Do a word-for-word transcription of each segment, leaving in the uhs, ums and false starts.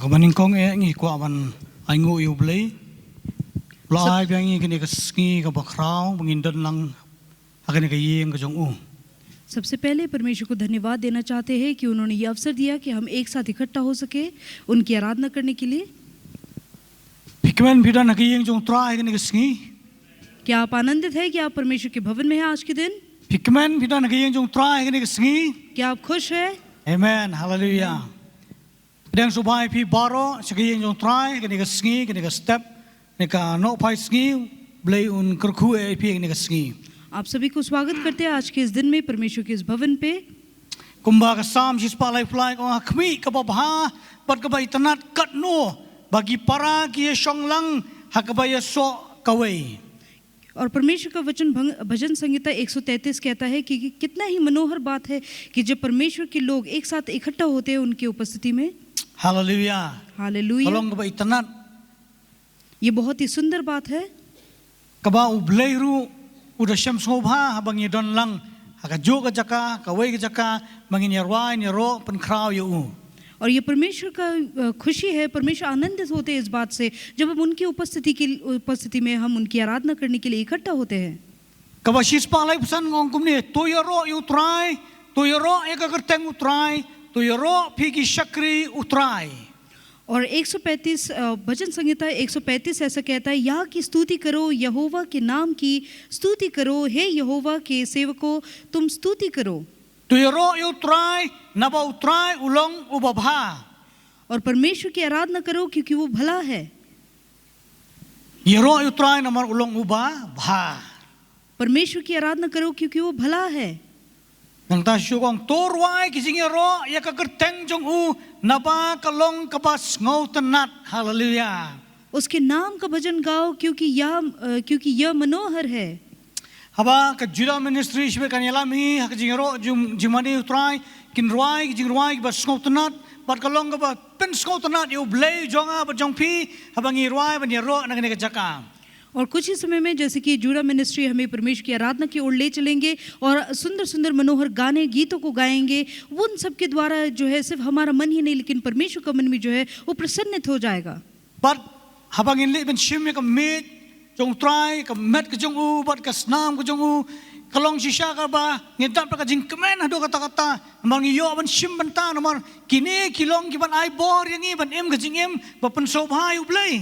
Kaba nyngkong eh ngi kwah ban ainguh ïa U Blei. U la ai biang ïa kane ka sngi kaba khraw ba ngin don lang ha kane ka ïing ka jong u. सबसे पहले परमेश्वर को धन्यवाद देना चाहते हैं कि उन्होंने ये अवसर दिया कि हम एक साथ इकट्ठा हो सके उनकी आराधना करने के लिए। Phi kmen phi don ha ka ïing jong U Trai ha kane ka sngi? क्या आप आनंदित हैं कि आप परमेश्वर के भवन में हैं आज के दिन? Phi kmen phi don ha ka ïing jong U Trai ha kane ka sngi? क्या आप खुश हैं? Amen. Hallelujah. Pdiang sngewbha ïa phi baroh sha ka ïing jong U Trai ha kane ka sngi, kane ka step, kane ka nohphai sngi. U Blei un kyrkhu ïa phi ha kane ka sngi. आप सभी को स्वागत करते हैं आज के इस दिन में परमेश्वर के इस भवन पे। Kumba ka Salm shispah laiphew lai ka ong, ha khmih kaba bha bad kaba itynnad katno ba ki para ki ïashong lang ha kaba ïasoh kawei. और परमेश्वर का वचन भंग-, भजन संहिता एक सौ तैंतीस कहता है कि, कि कितना ही मनोहर बात है कि जब परमेश्वर के लोग एक साथ इकट्ठा होते हैं उनकी उपस्थिति में। Hallelujah. Hallelujah. Ka long kaba itynnad. ये बहुत ही सुंदर बात है। Kaba U Blei ruh u da shem sngewbha haba ngi don lang ha kajuh ka jaka, kawei ka jaka, ba ngin ïarwai, ngin ïaroh pynkhraw ïa u. और ये परमेश्वर का, अ, खुशी है, परमेश्वर आनंदित होते हैं इस बात से, जब हम उनकी उपस्थिति की, उपस्थिति में हम उनकी आराधना करने के लिए इकट्ठा होते हैं। Kaba shispah laiphew san ka ong kumne, to ïaroh ïa U Trai, to ïaroh ïa ka kyrteng U Trai, to ïaroh phi ki shakri U Trai. और एक सौ पैंतीस, अ, भजन संहिता एक सौ पैंतीस ऐसा कहता है, "यह की स्तुति करो, यहोवा के नाम की स्तुति करो, हे यहोवा के सेवकों, तुम स्तुति करो।" To ïaroh ïa U Trai, naba U Trai u long uba bha. और परमेश्वर की आराधना करो, क्योंकि वो भला है। Ïaroh ïa U Trai namar u long uba bha. परमेश्वर की आराधना करो, क्योंकि वो भला है। Nangta shu ong, to rwai ki jingïaroh ïa ka kyrteng jong u, naba ka long kaba sngewtynnad. Haleluya. उसके नाम का भजन गाओ, क्योंकि यह, अ, क्योंकि यह मनोहर है। Haba ka Judah Ministry shibit kan ïalam hi ha ka jingïaroh jong, jingmane U Trai, kin rwai ki jingrwai kiba sngewtynnad, bad ka long kaba pynsngewtynnad ïa U Blei jong nga bad jong phi haba ngi rwai ban ïaroh na kane ka jaka. और कुछ ही समय में जैसे कि JUDA ministry हमें परमेश्वर की आराधना की ओर ले चलेंगे और सुंदर सुंदर मनोहर गाने, गीतों को गाएंगे, उन सब के द्वारा जो है सिर्फ हमारा मन ही नहीं लेकिन परमेश्वर का मन भी जो है वो प्रसन्नित हो जाएगा। Bad haba ngin leit ban shim ïa ka miej jong U Trai, ka met ka jong u bad ka snam ka jong u, ka long shisha kaba ngin dap da ka jingkmen haduh katta katta. Namar ngi ïoh ban shim bynta namar kine ki long kiban ai bor ïa ngi ban im ka jingim ba pynsngewbha ïa U Blei.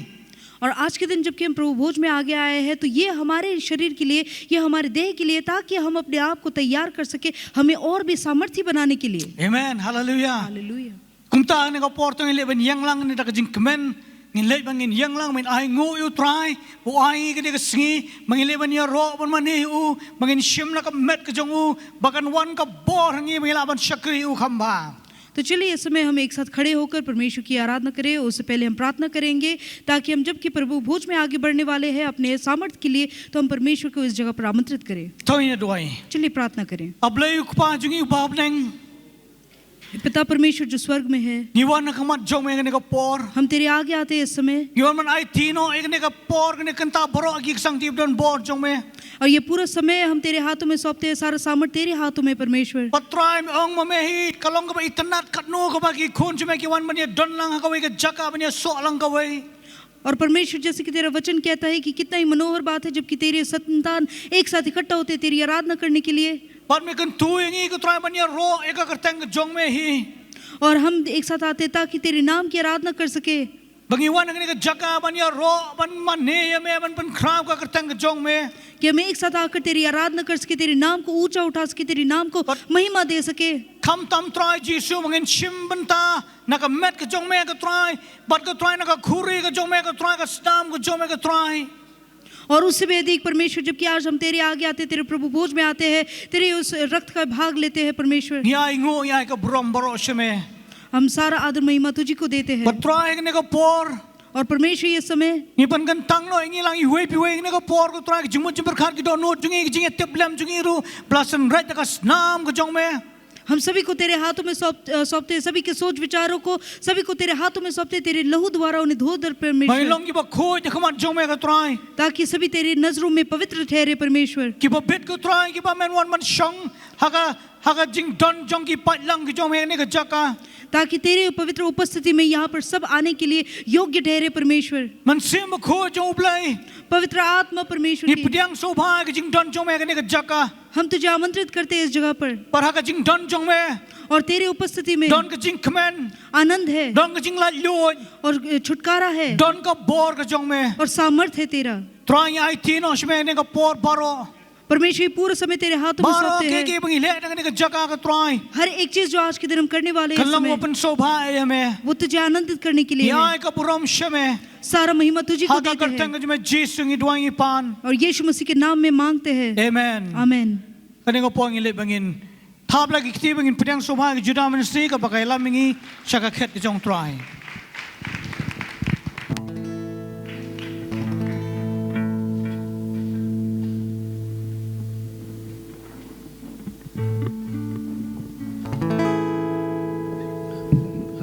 और आज के दिन जबकि हम प्रभु भोज में आगे आए हैं, तो ये हमारे शरीर के लिए, ये हमारे देह के लिए, ताकि हम अपने आप को तैयार कर सके, हमें और भी सामर्थ्य बनाने के लिए। Amen. Hallelujah. Hallelujah. Kumta ha kane ka por to ngin leit ban ïeng lang ne da ka jingkmen, ngin leit ban ngin ïeng lang ban ainguh ïa U Trai ba u ai ngi kane ka sngi ba ngin leit ban ïaroh ban mane ïa u, ba ngin shim na ka met ka jong u, ba kan wan ka bor ha ngi ba ngin lah ban shakri ïa u kham bha. तो चलिए, इस समय हम एक साथ खड़े होकर परमेश्वर की आराधना करें। उससे पहले हम प्रार्थना करेंगे, ताकि हम जबकि प्रभु भोज में आगे बढ़ने वाले हैं, अपने सामर्थ्य के लिए, तो हम परमेश्वर को इस जगह पर आमंत्रित करें। To ngin ïa duwai. चलिए, प्रार्थना करें। A Blei U Kpa jong ngi uba ha bneng, पिता परमेश्वर जो स्वर्ग में है, ngi wan ha khmat jong me ha kane ka por. हम तेरे आगे आते हैं इस समय। Ngi wan ban aiti noh ïa kane ka por, kane ka kynta baroh ha ki ksangti ba donbor jong me. और ये पूरा समय हम तेरे हाथों में सौंपते हैं, सारा सामर्थ तेरे हाथों में, परमेश्वर। Bad Trai, me ong ma me hi, ka long kaba itynnad katno kaba ki khun jong me ki wan ban ïadon lang ha kawei ka jaka, ban ïasoh lang kawei. और परमेश्वर, जैसे कि तेरा वचन कहता है कि कितना ही मनोहर बात है जबकि तेरे संतान एक साथ इकट्ठा होते हैं तेरी आराधना करने के लिए। Bad me kyntu ïa ngi ko Trai ban ïaroh ïa ka kyrteng ka jong me hi. और हम एक साथ आते हैं ताकि तेरे नाम की आराधना कर सके। Ba ngi wan ha kane ka jaka ban ïaroh, ban mane ïa me, ban pynkhraw ka kyrteng ka jong me. कि हम एक साथ आकर तेरी आराधना कर सके, तेरे नाम को ऊंचा उठा सके, तेरे नाम को महिमा दे सके। Khamtam Trai Jisu, ba ngin shim bynta na ka met ka jong me ko Trai, bad ko Trai na ka khuri ka jong me ko Trai, ka snam ka jong me ko Trai. और उससे भी अधिक परमेश्वर, जबकि आज हम तेरे आगे आते हैं, तेरे प्रभु भोज में आते हैं, तेरे उस रक्त का भाग लेते हैं परमेश्वर। Ngi ainguh, ngi ai ka burom baroh sha me. हम सारा आदर महिमा तुझी को देते हैं। Bad Trai ha kane ka por, और परमेश्वर, ये समय ngi pynkyntang noh ïa ngi lang iwei pa iwei ha kane ka por ko Trai, ka jingmut jingpyrkhat, ki dohnud jong ngi, ka jingïatiplem jong ngi ruh, ba la synreit da ka snam ka jong me. हम सभी को तेरे हाथों में सौंप, अ, सौंपते हैं, सभी के सोच विचारों को, सभी को तेरे हाथों में सौंपते हैं, तेरे लहू द्वारा उन्हें धो दे परमेश्वर। Ba ngin long kiba khuid ha khmat jong me ko Trai. ताकि सभी तेरे नजरों में पवित्र ठहरे परमेश्वर। Kiba bit ko Trai, kiba men wan ban shong ha ka ha ka jingdon jong ki paidlang ki jong me ha kane ka jaka. ताकि तेरे पवित्र उपस्थिति में यहाँ पर सब आने के लिए योग्य ठहरे, परमेश्वर। Mynsiem Bakhuid jong U Blei, पवित्र आत्मा परमेश्वर ngi की, pdiang sngewbha ïa ka jingdon jong me ha kane ka jaka. हम तुझे आमंत्रित करते हैं इस जगह पर। Bad ha ka jingdon jong me, और तेरे उपस्थिति में don ka jingkmen, आनंद है, don ka jinglaitluid, और छुटकारा है, don ka bor ka jong me, और सामर्थ है तेरा। Trai, ngi aiti noh sha me ha kane ka por baroh. परमेश्वर, ये पूरा समय तेरे हाथों में सौंपते हैं। Baroh kiei kiei ba ngi leh ha kane ka jaka, ko Trai, हर एक चीज जो आज के दिन हम करने वाले हैं, kan long ban pynsngewbha ïa me, वो तुझे आनंदित करने के लिए है। Ngi ai ka burom sha me. सारा महिमा तुझी को देते हैं। Ha ka kyrteng ka jong me Jisu ngi duwai ngi pan. और यीशु मसीह के नाम में मांगते हैं। Amen. आमीन। Kane ka por ngi leit ban ngin thap la ki kti ban ngin pdiang sngewbha ïa ka Judah Ministry kaba ka ïalam ïa ngi sha ka khet ka jong U Trai.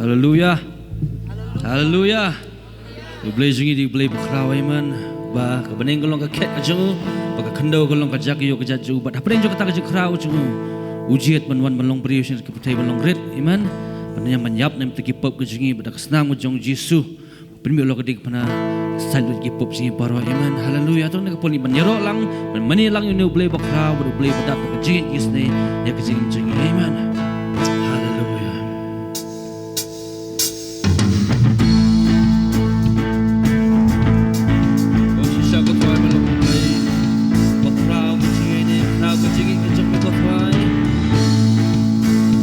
Haleluia. Haleluia. U Blei jong ngi u dei U Blei bakhraw, amen. Ba ka bneng ka long ka khet ka jong u, ba ka khyndew ka long ka jaka ïoh ka jait jong u, bad hapdeng jong kata ka jingkhraw jong u, u jied ban wan ban long briew sha ki pyrthei ban long rit, amen. Ban ïam ban ïap na ka bynta ki pop ka jong ngi, bad da ka snam ka jong U Jisu pynmih u la ka ding pynah, sait lut ki pop jong ngi baroh, amen. Haleluia. To ha kane ka por ngi ban ïaroh lang, ban mane lang ïa une U Blei bakhraw bad U Blei ba dap da ka jingïeit ki snei ïa ka jingim jong ngi, amen. Haleluia. Ko shisha ko Trai, me long U Blei bakhraw ka jingïeit, bakhraw ka jingïeit ka jong me ko Trai.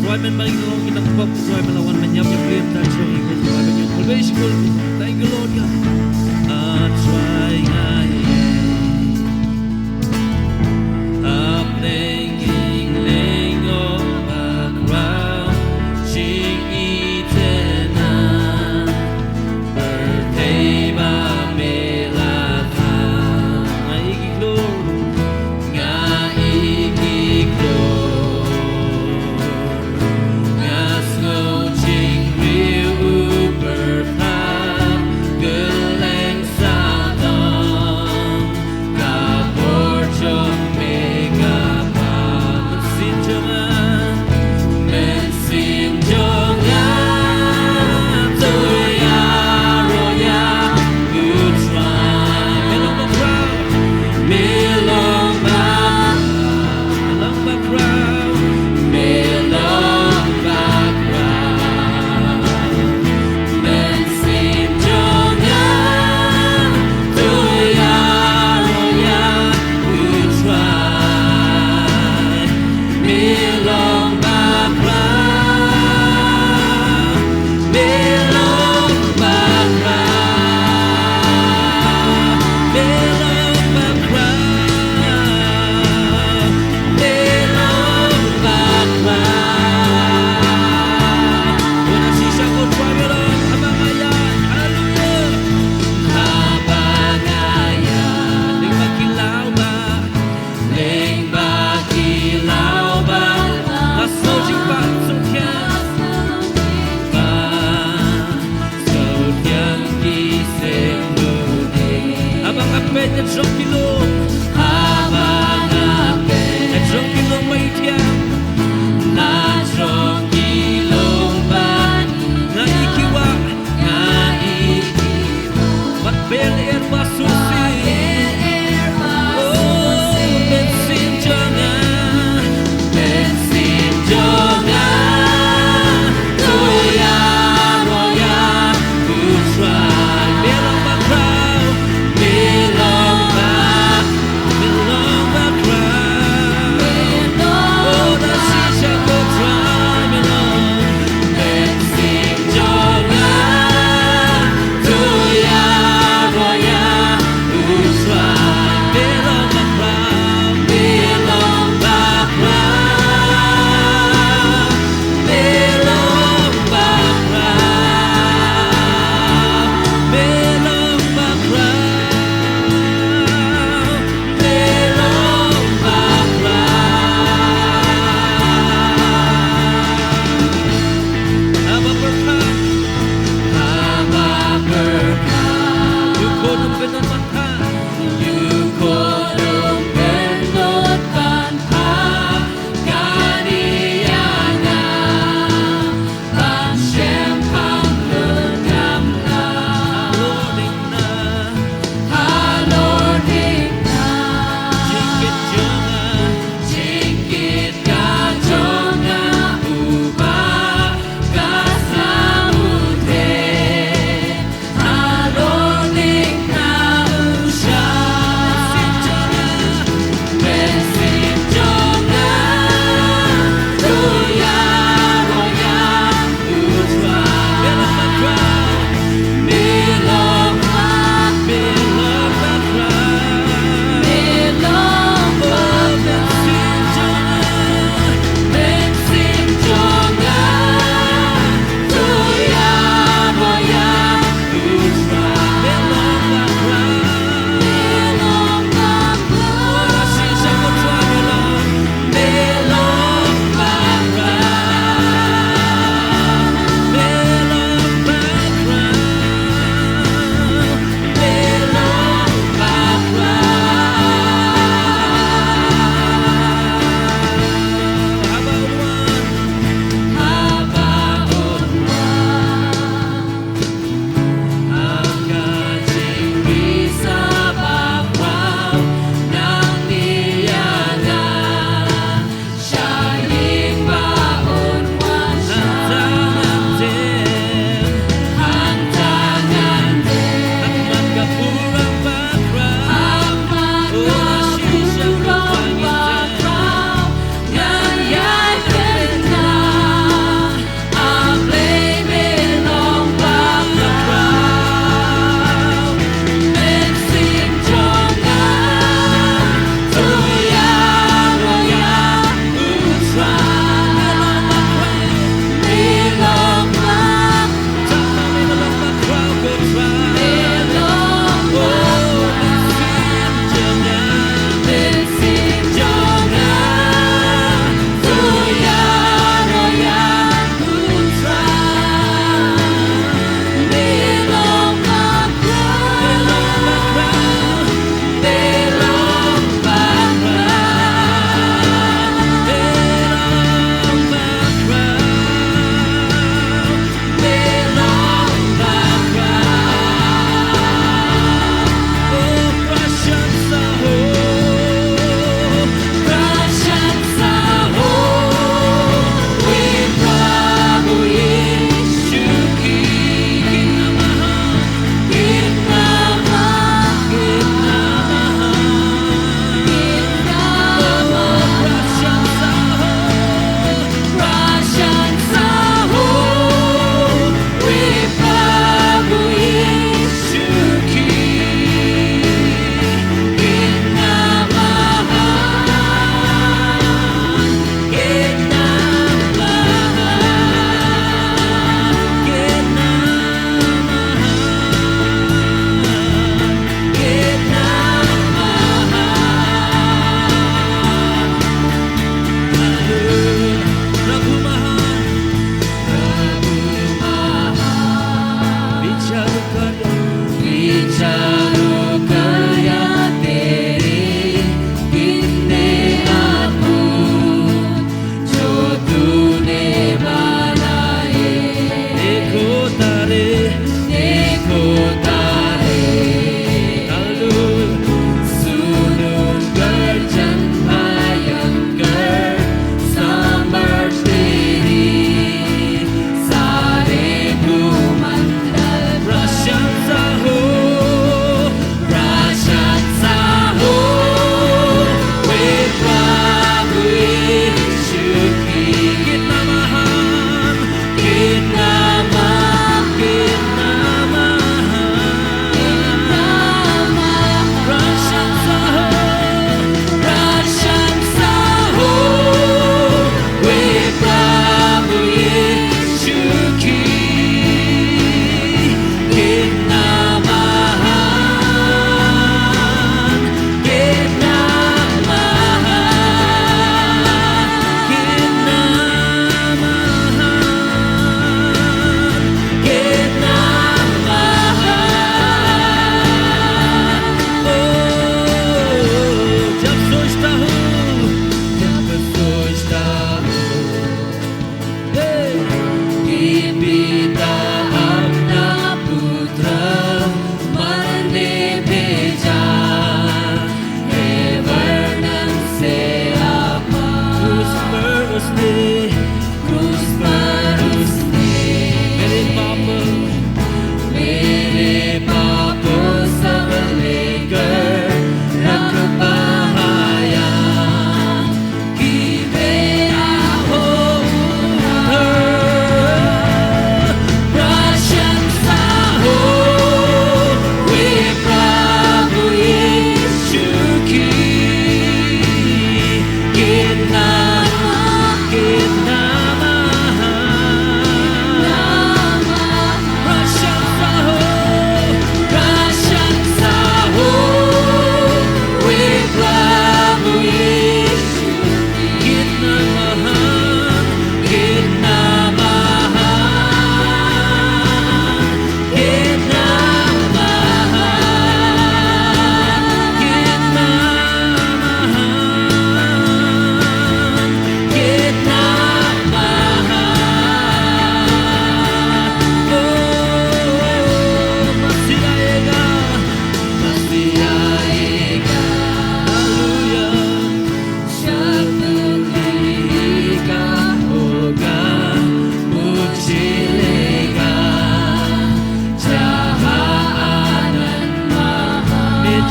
Trai, men ba ngi long ki nongpop, Trai, men la wan ban ïap ïa ka ïing ka sem jong ngi ko Trai, ban ïoh khublei shukor. Thank you, Lord God. Ah, Trai, nga ïeit. Ah, Blei, ngi leh ong bakhraw jingïeit na pyrthei ba me la thang. Nga ïeit ki klur, nga ïeit ki klur. Nga sngew jingriewspah u pyrthat, kylleng sawdong ka bor jong me ka bha. Mynsiem jong nga, mynsiem jong nga, to ïaroh ïa u Trai. Me long bakhraw, me long bakhraw, me long bakhraw, me long bakhraw. Mynsiem jong nga, to ïaroh ïa u Trai. Me long bakhraw, me long bakhraw, me long bakhraw, me long bakhraw. Wan shisha ko Trai, me long, haba nga ïaid, haleluia. Haba nga ïaid, lyngba ki law ba, lyngba ki law ba, nga sngew jingpang sngewthiang. Ba sngewthiang ki seng lute. Haba nga peit na jrong ki lum, haba nga peit na jrong ki lum ba ithiang, na jrong ki lum ba, nga ïeit ki wah, nga ïeit ki wah. Bad bel er ba sngewsih. Oh, mynsiem jong nga, mynsiem jong nga, to ïaroh ïa u Trai. Me long bakhraw, me long bakhraw.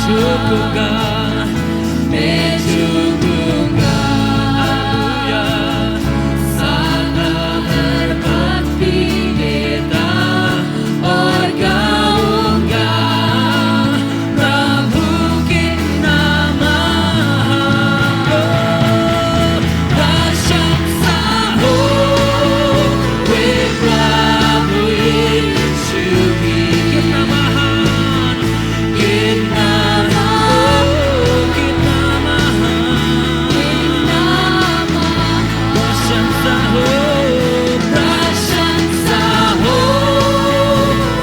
झुकूंगा, मैं झुकूंगा। हालेलुया। सारा हर पत्थर भी देता और गाऊंगा, प्रभु कितना महान। प्रशंसा हो वे प्रभु यीशु की। कितना महान, कितना महान, कितना महान। प्रशंसा हो, प्रशंसा हो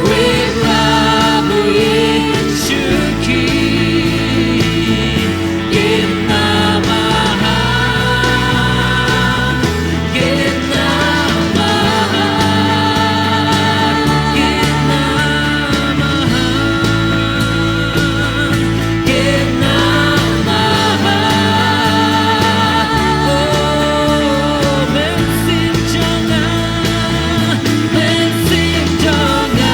वे प्रभु यीशु की। कितना महान, कितना महान, कितना महान, कितना महान। ओ, मैं सिंचूंगा, मैं सिंचूंगा।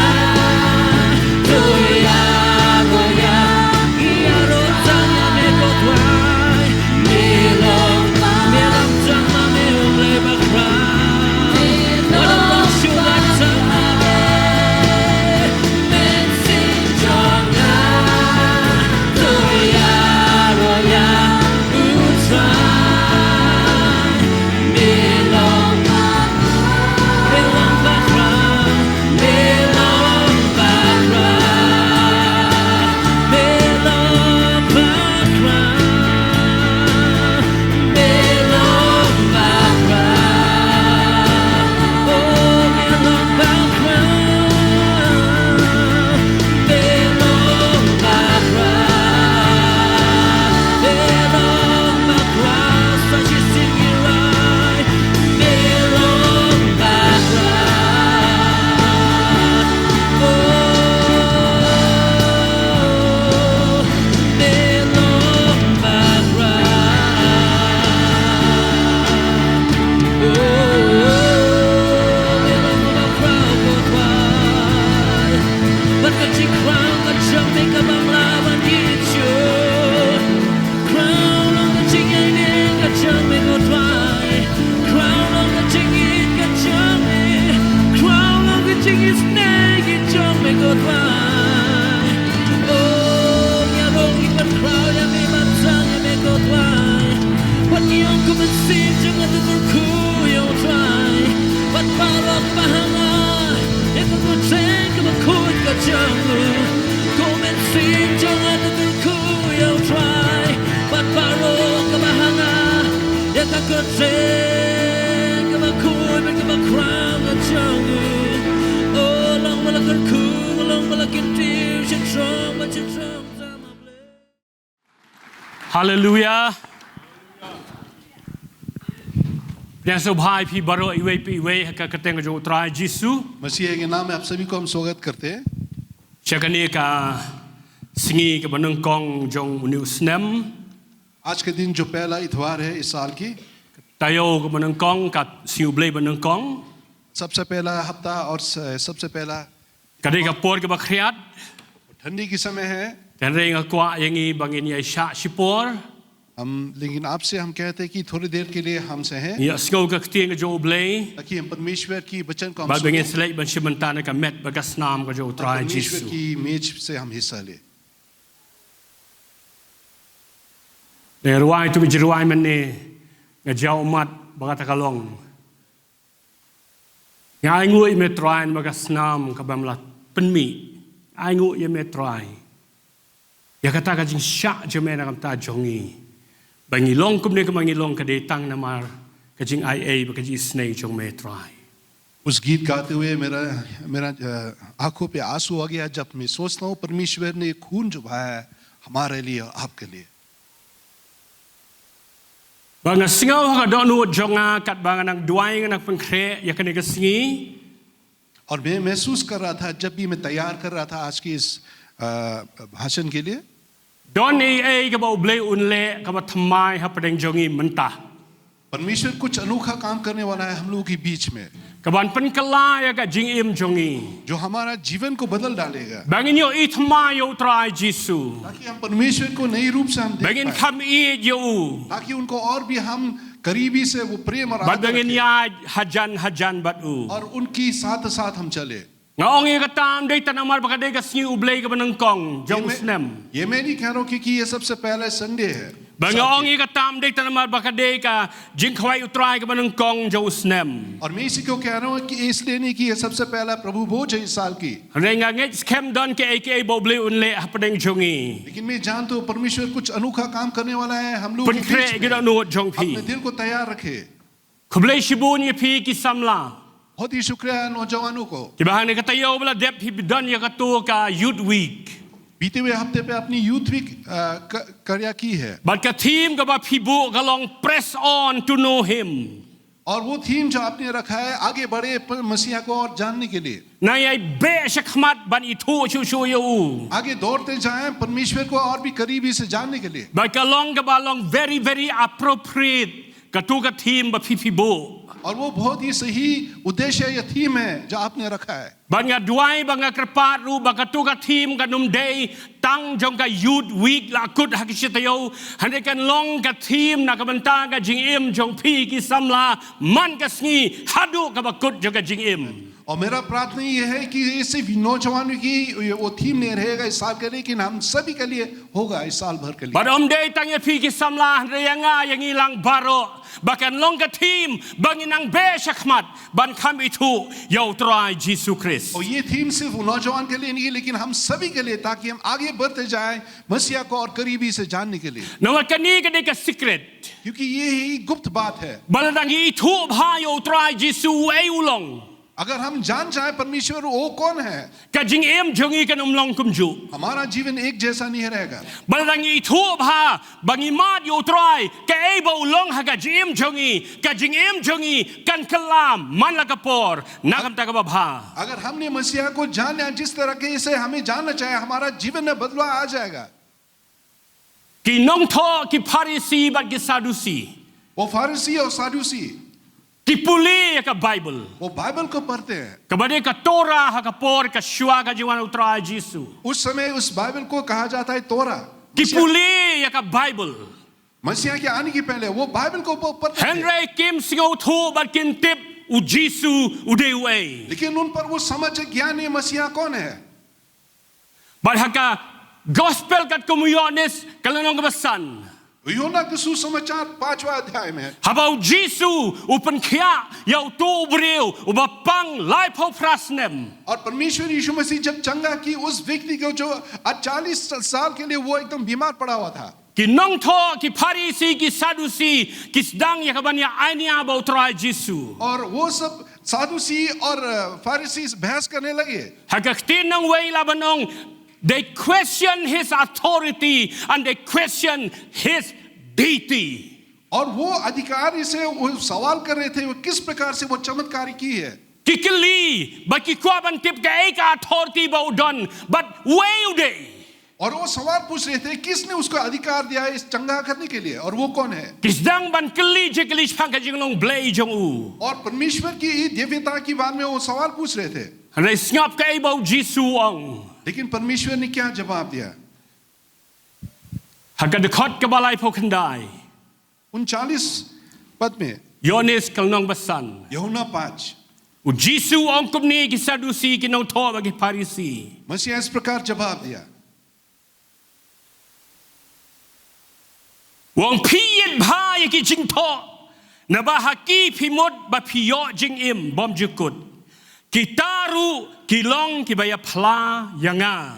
Crown long ka jingïaineh ka jong me ko Trai. Crown long ka jingïeit ka jong me. Crown long ka jingisynei ka jong me ko Trai. Oh, ngi ïarung ngi pynkhraw ïa me ban sah ïa me ko Trai. Wat ngi ong ko Mynsiem jong nga to kyrkhu ïa u Trai. Bad baroh kaba ha nga ïa ka kyrteng kaba khuid ka jong u. Ko Mynsiem jong nga to kyrkhu ïa u Trai. Bad baroh kaba ha nga ïa ka kyrteng kaba khuid bad kaba khraw ka jong u. Oh, long ba la kyrkhu, long ba la kyntiew, shynrong bad shynrong. Haleluya. Pdiang sngewbha ïa phi baroh iwei pa iwei ha ka kyrteng ka jong u Trai Jisu. मसीह के नाम में आप सभी को हम स्वागत करते हैं। Sha kane ka sngi kaba nyngkong jong une u snem. आज के दिन जो पहला इतवार है इस साल की, Taïew kaba nyngkong, ka sngi U Blei ba nyngkong. सबसे पहला हफ्ता और स-, सबसे पहला Ka dei ka por kaba khriat. ठंडी की समय है। Hynrei nga kwah ïa ngi ba ngin ïai shah shipor. हम, लेकिन आपसे हम कहते हैं कि थोड़ी देर के लिए हमसे हैं, Ngin ïa sngew ka ktien ka jong U Blei. ताकि हम परमेश्वर की वचन को हम Bad ba ngin सुने। Sa leit ban shim bynta na ka met bad ka snam ka jong u Trai Jisu. परमेश्वर की मेज से हम हिस्सा ले। Nga rwai tu ka jingrwai mynne, nga jaw ummat ba kata ka long. Nga ainguh ïa me Trai namar ka snam kaba me la pynmih. Nga ainguh ïa me Trai ïa kata ka jingshah jong me na ka bynta jong ngi. Ba ngi long kumne kumba ngi long ka dei tang namar ka jingaiei bad ka jingisynei jong me Trai. उस गीत गाते हुए मेरा, मेरा, अ, आंखों पे आंसू आ गया जब मैं सोचता हूँ परमेश्वर ने खून जो बहाया है हमारे लिए और आपके लिए। Ba nga sngew ha ka dohnud jong nga katba nga nang duwai nga nang pynkhreh ïa kane ka sngi. और मैं महसूस कर रहा था जब भी मैं तैयार कर रहा था आज की इस, अ, भाषण के लिए। Don ei ei kaba U Blei un leh kaba thymmai hapdeng jong ngi mynta. परमेश्वर कुछ अनोखा काम करने वाला है हम लोगों के बीच में। Ka ban pynkylla ïa ka jingim jong ngi. जो हमारा जीवन को बदल डालेगा। Ba ngin ïohi thymmai ïa u Trai Jisu. ताकि हम परमेश्वर को नई रूप से हम देख Ba ngin पाए। Kham ïeit ïa u. ताकि उनको और भी हम करीबी से वो प्रेम और Bad आदर ba ngin रखें। Ïaid hajan hajan bad u. और उनकी साथ साथ हम चले। Nga ong ïa kata ym dei tang namar ba ka dei ka sngi U Blei kaba nyngkong jong u snem. ये मैं नहीं कह रहा हूँ क्योंकि ये सबसे पहला संडे है। Bad nga ong ïa kata ym dei tang namar ba ka dei ka jingkhawai u Trai kaba nyngkong jong u snem. और मैं इसी को कह रहा हूँ कि इसलिए नहीं कि ये सबसे पहला प्रभु भोज है इस साल की। Hynrei nga ngeit skhem don kiei kiei ba U Blei un leh hapdeng jong ngi. लेकिन मैं जानता हूँ परमेश्वर कुछ अनोखा काम करने वाला है हम लोग के बीच Pynkhreh ki में। Dohnud jong phi. अपने दिल को तैयार रखें। Khublei shibun ïa phi ki samla. बहुत ही शुक्रिया नौजवानों को। Kiba hangne ka taïew ba la dep phi don ïa kato ka Youth Week. बीते हुए हफ्ते पे अपनी यूथ वीक, अ, क-, कार्य की है। Bad ka theme kaba phi buh ka long Press On to Know Him. और वो थीम जो आपने रखा है, आगे बढ़े प-, मसीहा को और जानने के लिए। Nang ïai beh shakhmat ban ithuh shuh shuh ïa u. आगे दौड़ते जाएं, परमेश्वर को और भी करीबी से जानने के लिए। Bad ka long kaba long very, very appropriate. Kato ka theme ba phi phi buh. और वो बहुत ही सही उद्देश्य या थीम है जो आपने रखा है। Bad nga duwai bad nga kyrpad ruh ba kato ka theme kan ym dei tang jong ka Youth Week la kut ha ki shi taïew, hynrei kan long ka theme na ka bynta ka jingim jong phi ki samla man ka sngi haduh kaba kut jong ka jingim. और मेरा प्रार्थना ये है कि ये सिर्फ नौजवानों की ये वो थीम नहीं रहेगा इस साल के लिए, लेकिन हम सभी के लिए होगा इस साल भर के लिए। Bad ym dei tang ïa phi ki samla hynrei ïa nga ïa ngi lang baroh ba kan long ka theme ba ngin nang beh shakhmat ban kham ithuh ïa u Trai Jisu Khrist. और ये थीम सिर्फ नौजवान के लिए नहीं, लेकिन हम सभी के लिए, ताकि हम आगे बढ़ते जाएं मसीहा को और करीबी से जानने के लिए। Namar kane ka dei ka secret. क्योंकि ये ही गुप्त बात है। Ba lada ngi ithuh bha ïa u Trai Jisu uei u long. अगर हम जान जाए परमेश्वर वो कौन है, ka jingim jong ngi kan ym long kumjuh. हमारा जीवन एक जैसा नहीं रहेगा। Ba lada ngi ithuh bha ba ngi mad ïa u Trai kaei ba u long ha ka jingim jong ngi, ka jingim jong ngi kan kylla man la ka por na ka bynta kaba bha. अगर हमने मसीहा को जान लिया जिस तरह के से हमें जानना चाहिए, हमारा जीवन में बदलाव आ जाएगा। Ki nongthoh, ki Pharisi bad ki Sadusi. वो फरीसी और सदूसी। Ki pule ïa ka Baibl. वो बाइबल को पढ़ते हैं। Kaba dei ka Torah ha ka por ka shuwa ka jingwan u Trai Jisu. उस समय उस बाइबल को कहा जाता है तोरा। Ki pule ïa ka Baibl. मसीहा के आने के पहले वो बाइबल को प-, पढ़ते थे। Hynrei kim sngewthuh bad kim tip u Jisu u dei uei. लेकिन उन पर वो समझ ज्ञान नहीं मसीहा कौन है। Bad ha ka gospel katkum u Ïoannis ka lynnong kaba san. यूहन्ना के सुसमाचार पांचवा अध्याय में। Haba u Jisu u pynkhiah ïa uto u briew uba pang laiphew phra snem. और परमेश्वर यीशु मसीह जब चंगा की उस व्यक्ति को जो आज चालीस साल के लिए वो एकदम बीमार पड़ा हुआ था। Ki nongthoh, ki Pharisi, ki Sadusi, ki sdang ïa ka ban ïa ainia bad u Trai Jisu. और वो सब सदूसी और, अ, फरीसी बहस करने लगे। Ha ka ktien nongwei la ban ong, they question his authority and they question his deity. और वो अधिकारी से वो सवाल कर रहे थे, वो किस प्रकार से वो चमत्कारी की है। Ki kylli, ba ki kwah ban tip kaei ka authority ba u don, bad uei u dei. और वो सवाल पूछ रहे थे, किसने उसको अधिकार दिया है इस चंगा करने के लिए, और वो कौन है? Ki sdang ban kylli jingkylli shaphang ka jinglong Blei jong u. और परमेश्वर की दिव्यता के बारे में वो सवाल पूछ रहे थे। Hynrei sngap kaei ba u Jisu u ong. लेकिन परमेश्वर ने क्या जवाब दिया? Ha ka dkhot kaba laiphew khyndai. उनचालीस पद में। Ïoannis ka lynnong ba san. यूहन्ना पाँच। U Jisu u ong kumne ïa ki Sadusi, ki nongthoh bad ki Pharisi. मसीह इस प्रकार जवाब दिया। U ong, phi ïit bha ïa ki jingthoh, naba ha ki phi mut ba phi ïoh jingim bymjukut. Kita ruh ki long kiba ïa phla ïa nga.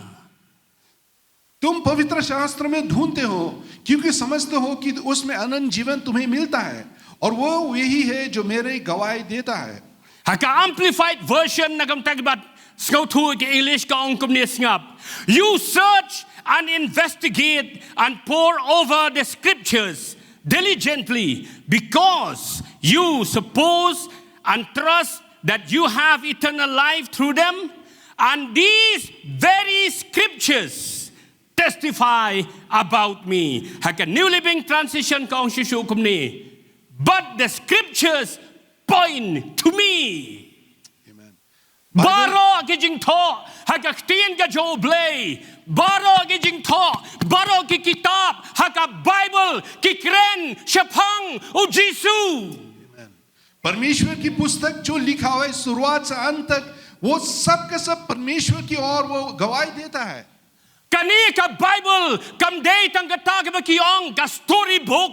तुम पवित्र शास्त्र में ढूंढते हो, क्योंकि समझते हो कि उसमें अनंत जीवन तुम्हें मिलता है, और वो यही है जो मेरी गवाही देता है। Ha ka Amplified Version na ka bynta kiba sngewthuh ïa ka English ka ong kumne, sngap. You search and investigate and pore over the scriptures diligently because you suppose and trust that you have eternal life through them, and these very scriptures testify about me. Ha ka New Living Translation ka ong shuh shuh kumne, but the scriptures point to me. Baroh ki jingthoh ha ka ktien ka jong U Blei, baroh ki jingthoh, baroh ki kitab ha ka Baibl ki kren shaphang U Jisu. परमेश्वर की पुस्तक जो लिखा हुआ है शुरुआत से अंत तक, वो सब का सब परमेश्वर की ओर वो गवाही देता है। Kane ka Baibl kam dei tang kata kaba ki ong ka story book.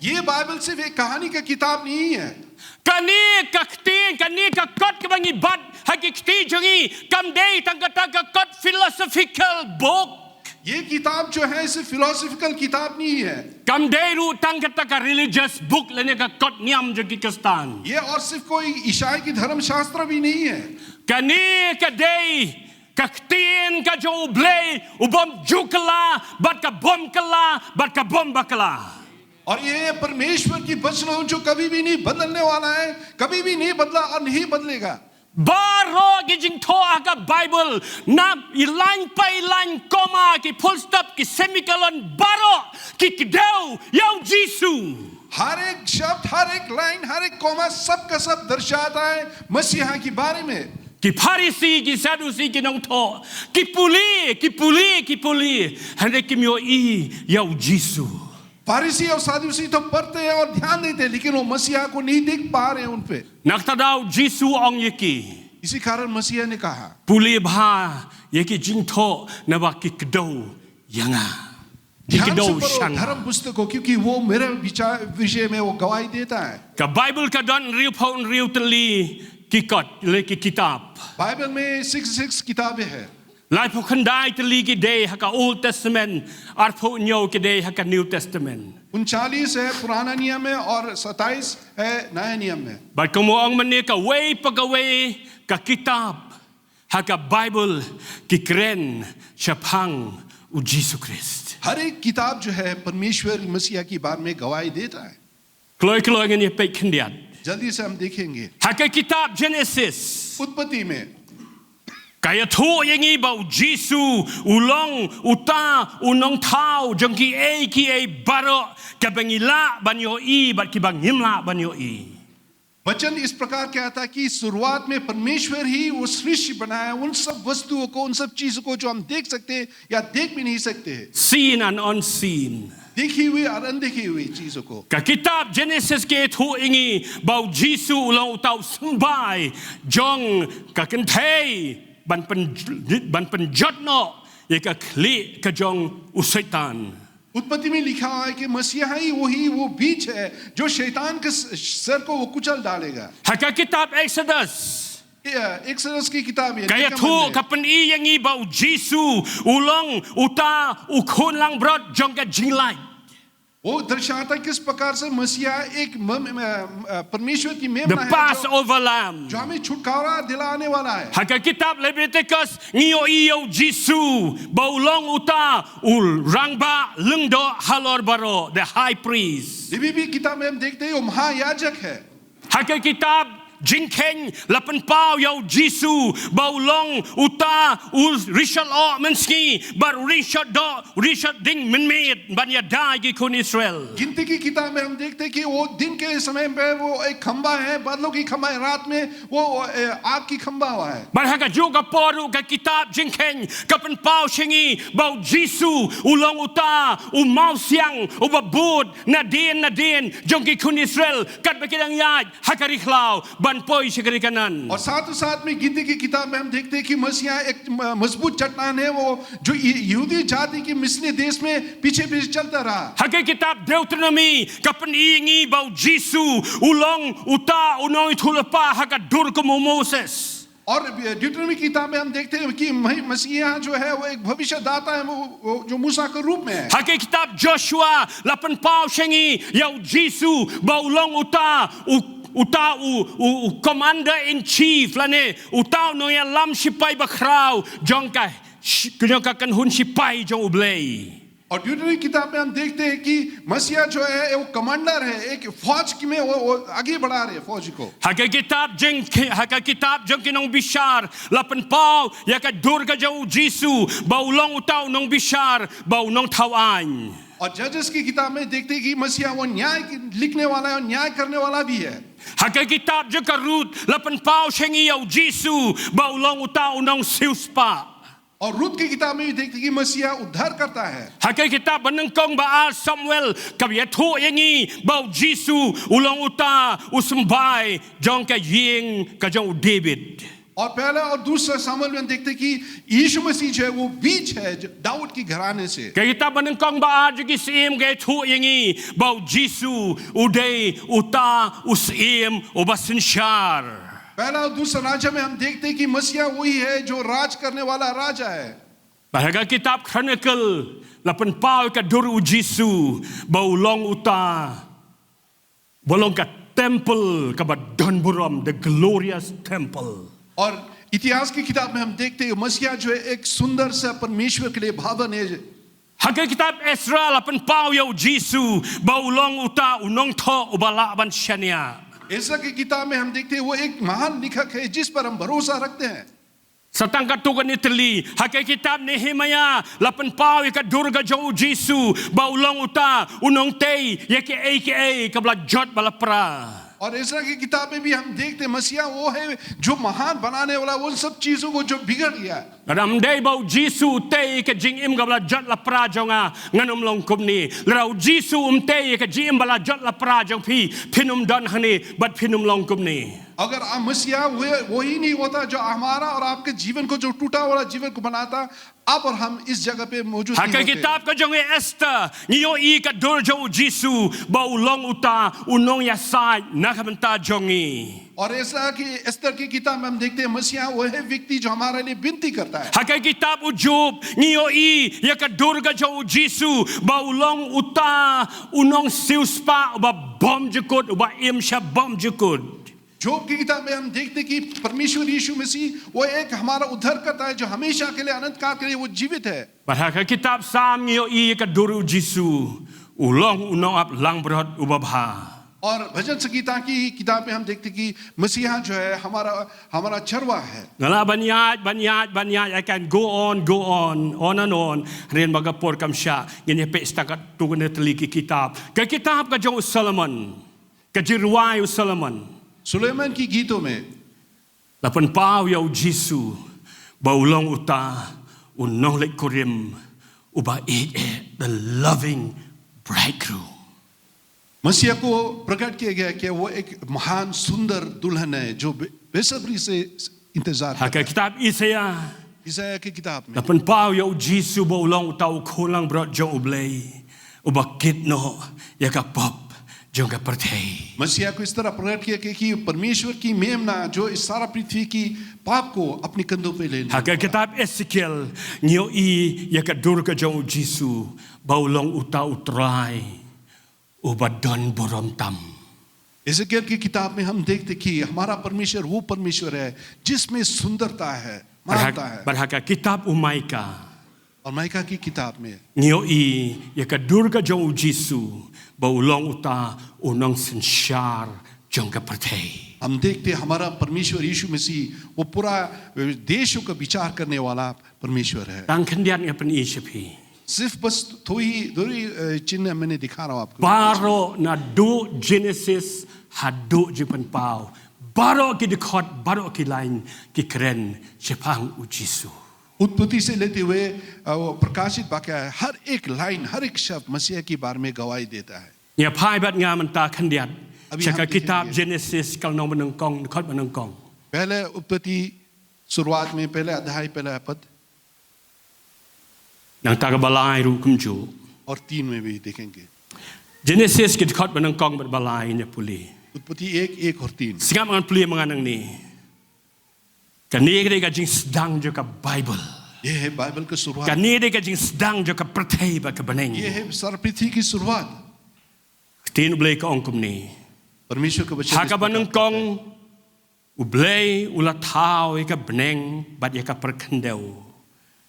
ये बाइबल सिर्फ एक कहानी का किताब नहीं है। Kane ka ktien, kane ka kot kaba ngi bat ha ki kti jong ngi kam dei tang kata ka kot philosophical book. ये किताब जो है सिर्फ फिलोसॉफिकल किताब नहीं है। Kam dei ruh tang kata ka religious book lane ka kot niam jong ki Khristan. ये और सिर्फ कोई ईसाई की धर्मशास्त्र भी नहीं है। Kane ka dei ka ktien ka jong U Blei u bym ju kylla bad ka bym kylla bad ka bym bakla. और ये परमेश्वर की वचनों जो कभी भी नहीं बदलने वाला है, कभी भी नहीं बदला और नहीं बदलेगा। Baroh ki jingthoh ha ka Baibl, na i lain pa i lain, comma, ki full stop, ki semicolon, baroh ki kdew ïa U Jisu. हर एक शब्द, हर एक लाइन, हर एक कॉमा, सब का सब दर्शाता है मसीहा के बारे में। Ki Pharisi, ki Sadusi, ki nongthoh ki pule, ki pule, ki pule, hynrei kim ïohi ïa U Jisu. फरीसी और सदूसी तो पढ़ते हैं और ध्यान देते हैं, लेकिन वो मसीहा को नहीं देख पा रहे हैं उन पे। Na kata daw U Jisu u ong ïa ki, इसी कारण मसीहा ने कहा, pule bha ïa ki jingthoh, naba ki kdew ïa nga, ki kdew sha nga. ध्यान से पढ़ो धर्म पुस्तक को, क्योंकि वो मेरे विचार, विषय में वो गवाही देता है। Ka Baibl ka don hynriewphew hynriew tylli ki kot, lane ki kitab. Bible में सिक्सटी सिक्स किताबें हैं। Laiphew khyndai tylli ki dei ha ka Old Testament, arphew hynñiew ki dei ha ka New Testament. उनचालीस है पुराना नियम में और सत्ताईस है नया नियम में। Bad kumba ong mynne, kawei pa kawei ka kitab ha ka Baibl ki kren shaphang U Jisu Khrist. हर एक किताब जो है परमेश्वर मसीहा के बारे में गवाही देता है। Kloi kloi ngin ïa peit khyndiat. जल्दी से हम देखेंगे। Ha ka kitab Genesis, उत्पत्ति में, ka ïathuh ïa ngi ba U Jisu u long uta u nongthaw jong kiei kiei baroh kiba ngi lah ban ïohi bad kiba ngim lah ban ïohi. वचन इस प्रकार कहता कि शुरुआत में परमेश्वर ही वो सृष्टि बनाया, उन सब वस्तुओं को, उन सब चीजों को जो हम देख सकते हैं या देख भी नहीं सकते हैं। Seen and unseen. देखी हुई और अनदेखी हुई चीजों को। Ka kitab Genesis ka ïathuh ïa ngi ba U Jisu u long uta u symbai jong ka kynthei ban pyn-, ban pynjot noh ïa ka khlieh ka jong u Soitan. उत्पत्ति में लिखा हुआ है कि मसीहा ही वही वो बीज है जो शैतान के स-, सर को वो कुचल डालेगा। Ha ka kitab Exodus, exodus की किताब है, ka ïathuh, ka pyni ïa ngi ba U Jisu u long uta u khun langbrot jong ka jinglait. वो दर्शाता है किस प्रकार से मसीहा एक म-, म-, अ, परमेश्वर की मेमना है, जो, Passover lamb, जो हमें छुटकारा दिलाने वाला है। Ha ka kitab Leviticus ngi ïohi ïa U Jisu ba u long uta u rangbah lyngdoh halor baroh, the high priest. Levi भी किताब में हम देखते हैं वो महायाजक है। Ha ka kitab Jingkheiñ la pynpaw ïa U Jisu ba u long uta u ri shot oh mynsngi bad u ri shot doh, u ri shot ding mynmiet ban ïada ïa ki khun Israel. गिनती की किताब में हम देखते हैं कि वो दिन के समय पे वो एक खंभा है, बादलों की खंभा है, रात में वो, वो, ए, आग की खंभा हुआ है। Bad ha kajuh ka por ruh ka kitab Jingkheiñ ka pynpaw sha ngi ba U Jisu u long uta u mawsiang uba bud nadien nadien jong ki khun Israel katba ki dang ïaid ha ka ri khlaw ban poi sha ka ri Kanaan. और साथ ही साथ में गिनती की किताब में हम देखते हैं कि मसीहा एक म-, मजबूत चट्टान है, वो जो य-, यहूदी जाति की मिस्र देश में पीछे पीछे चलता रहा। Ha ka kitab Deuteronomy ka pyni ïa ngi ba U Jisu u long uta u nongïathuhlypa ha ka dur kum u Moses. और ड्यूटरोनोमी किताब में हम देखते हैं कि मही-, मसीहा जो है वो एक भविष्यदाता है, वो, वो जो मूसा के रूप में है। Ha ka kitab Joshua la pynpaw sha ngi ïa U Jisu ba u long uta u, uta u, u, u commander in chief lane uta u nongïalam shipai bakhraw jong ka sh-, jong ka kynhun shipai jong U Blei. और ड्यूटरोनोमी किताब में हम देखते हैं कि मसीहा जो है वो कमांडर है, एक फौज की में वो, वो आगे बढ़ा रहे हैं फौज को। Ha ka kitab Jing-, ha ka kitab jong ki Nongbishar la pynpaw ïa ka dur ka jong U Jisu ba u long uta u nongbishar bad u nongthaw aiñ. और जजेस की किताब में देखते हैं कि मसीहा वो न्याय की, लिखने वाला है और न्याय करने वाला भी है। Ha ka kitab jong ka Ruth la pynpaw sha ngi ïa u Jisu ba u long uta u nongsiewspah. और रूत की किताब में भी देखते कि मसीहा उद्धार करता है। Ha ka kitab ba nyngkong ba ar Samuel ka ïathuh ïa ngi ba u Jisu u long uta u symbai jong ka ïing ka jong u David. और पहला और दूसरा सामुएल में देखते कि यीशु मसीह जो है वो बीज है जो दाऊद की घराने से। Ka kitab ba nyngkong ba ar jong ki Syiem ka ïathuh ïa ngi ba u Jisu u dei uta u Syiem uba synshar. पहला और दूसरा राजा में हम देखते हैं कि मसीहा वही है जो राज करने वाला राजा है। Bad ha ka kitab Chronicle la pynpaw ïa ka dur u Jisu ba u long uta, ba long ka temple kaba don burom, the glorious temple. और इतिहास की किताब में हम देखते हैं मसीहा जो है एक सुंदर सा परमेश्वर के लिए भवन है। Ha ka kitab Esra la pynpaw ïa u Jisu ba u long uta u nongthoh uba lah ban shaniah. एस्रा की किताब में हम देखते हैं वो एक महान लेखक है जिस पर हम भरोसा रखते हैं। Sa tang katto katne tylli, ha ka kitab Nehemiah la pynpaw ïa ka dur ka jong u Jisu ba u long uta u nongtei ïa kiei kiei kaba la jot ba la pra. और एस्रा की किताब में भी हम देखते हैं मसीहा वो है जो महान बनाने वाला, उन सब चीजों को जो बिगड़ गया। Lada ym dei ba u Jisu u tei ïa ka jingim kaba la jot la pra jong nga, ngan ym long kumne. Lada u Jisu um tei ïa ka jingim ba la jot la pra jong phi, phin ym don hangne bad phin ym long kumne. अगर आ मसीहा वही, वही नहीं होता जो हमारा और आपके जीवन को, जो टूटा हुआ जीवन को बनाता, आप और हम इस जगह पे मौजूद नहीं होते। Ha ka kitab ka jong i Esther ngi ïohi ka dur jong u Jisu ba u long uta u nongïasaid na ka bynta jong ngi. और एस्रा की, एस्तर की किताब में हम देखते हैं मसीहा वो है व्यक्ति जो हमारे लिए विनती करता है। Ha ka kitab u Job ngi ïohi ïa ka dur ka jong u Jisu ba u long uta u nongsiewspah uba bymjukut, uba im sha bymjukut. जोब की किताब में हम देखते हैं कि परमेश्वर यीशु मसीह वो एक हमारा उद्धारकर्ता है जो हमेशा के लिए, अनंत काल के लिए वो जीवित है। Bad ha ka kitab Salm ngi ïohi ïa ka dur u Jisu u long u nongap langbrot uba bha. और भजन संहिता की किताब में हम देखते हैं कि मसीहा जो है हमारा, हमारा चरवाहा है। Nga lah ban ïaid, ban ïaid, ban ïaid, I can go on, go on, on and on. Hynrei ba ka por kam shah, ngin ïa peit sa tang katto katne tylli ki kitab. Ka kitab ka jong u Solomon, ka Jingrwai u Solomon. Suleman की गीतों में La pynpaw ïa u Jisu ba u long uta u nongleit kurim uba ïeit, eh, the loving bridegroom. मसीहा को प्रकट किया गया कि वो एक महान सुंदर दुल्हन है जो बे-, बेसब्री से इंतजार कर रहा है। Ha ka kitab Isaïah, Isaïah की किताब में la pynpaw ïa u Jisu ba u long uta u khun langbrot jong U Blei uba kit noh ïa ka pop jong ka pyrthei. मसीहा को इस तरह प्रकट किया कि, कि परमेश्वर की मेमना जो इस सारा पृथ्वी की पाप को अपने कंधों पे ले लेने वाला। Ha ka kitab Ezekiel ngi ïohi ïa ka dur ka jong u Jisu ba u long uta u Trai uba don burom tam. इज़ेकियल की किताब में हम देखते कि हमारा परमेश्वर वो परमेश्वर है जिसमें सुंदरता है, Bad ha, महानता है। Bad ha ka kitab u Maikah, और माइका की किताब में ngi ïohi ïa ka dur ka jong u Jisu ba u long uta u nongsynshar jong ka pyrthei. हम देखते हैं हमारा परमेश्वर यीशु मसीह वो पूरा देशों का विचार करने वाला परमेश्वर है। Tang khyndiat nga pyni sha phi. सिर्फ बस थोड़ी, थोड़ी, अ, चिन्ह मैंने दिखा रहा हूँ आपको। Baroh naduh Genesis haduh Jingpynpaw, baroh ki dkhot, baroh ki lain ki kren shaphang u Jisu. उत्पत्ति से लेते हुए, अ, वो प्रकाशित वाक्य है, हर एक लाइन, हर एक शब्द मसीह के बारे में गवाही देता है। Ïa phai bad nga mynta khyndiat sha ka kitab Genesis ka lynnong banyngkong, dkhot banyngkong. पहले उत्पत्ति शुरुआत में पहले अध्याय पहला पद। Nangta kaba lai ruh kumjuh. और तीन में भी देखेंगे। Genesis ki dkhot banyngkong bad ba lai, ngin ïa pule. उत्पत्ति एक, एक और तीन। Sngap ngan pule ma nga nangne. Kane ka dei ka jingsdang jong ka Baibl. ये है बाइबल का शुरुआत। Kane ka dei ka jingsdang jong ka pyrthei bad ka bneng. ये है सारा पृथ्वी की शुरुआत। Ka ktien U Blei ka ong kumne. परमेश्वर का वचन। Ha kaba nyngkong, U Blei u la thaw ïa ka bneng bad ïa ka pyrkhyndew.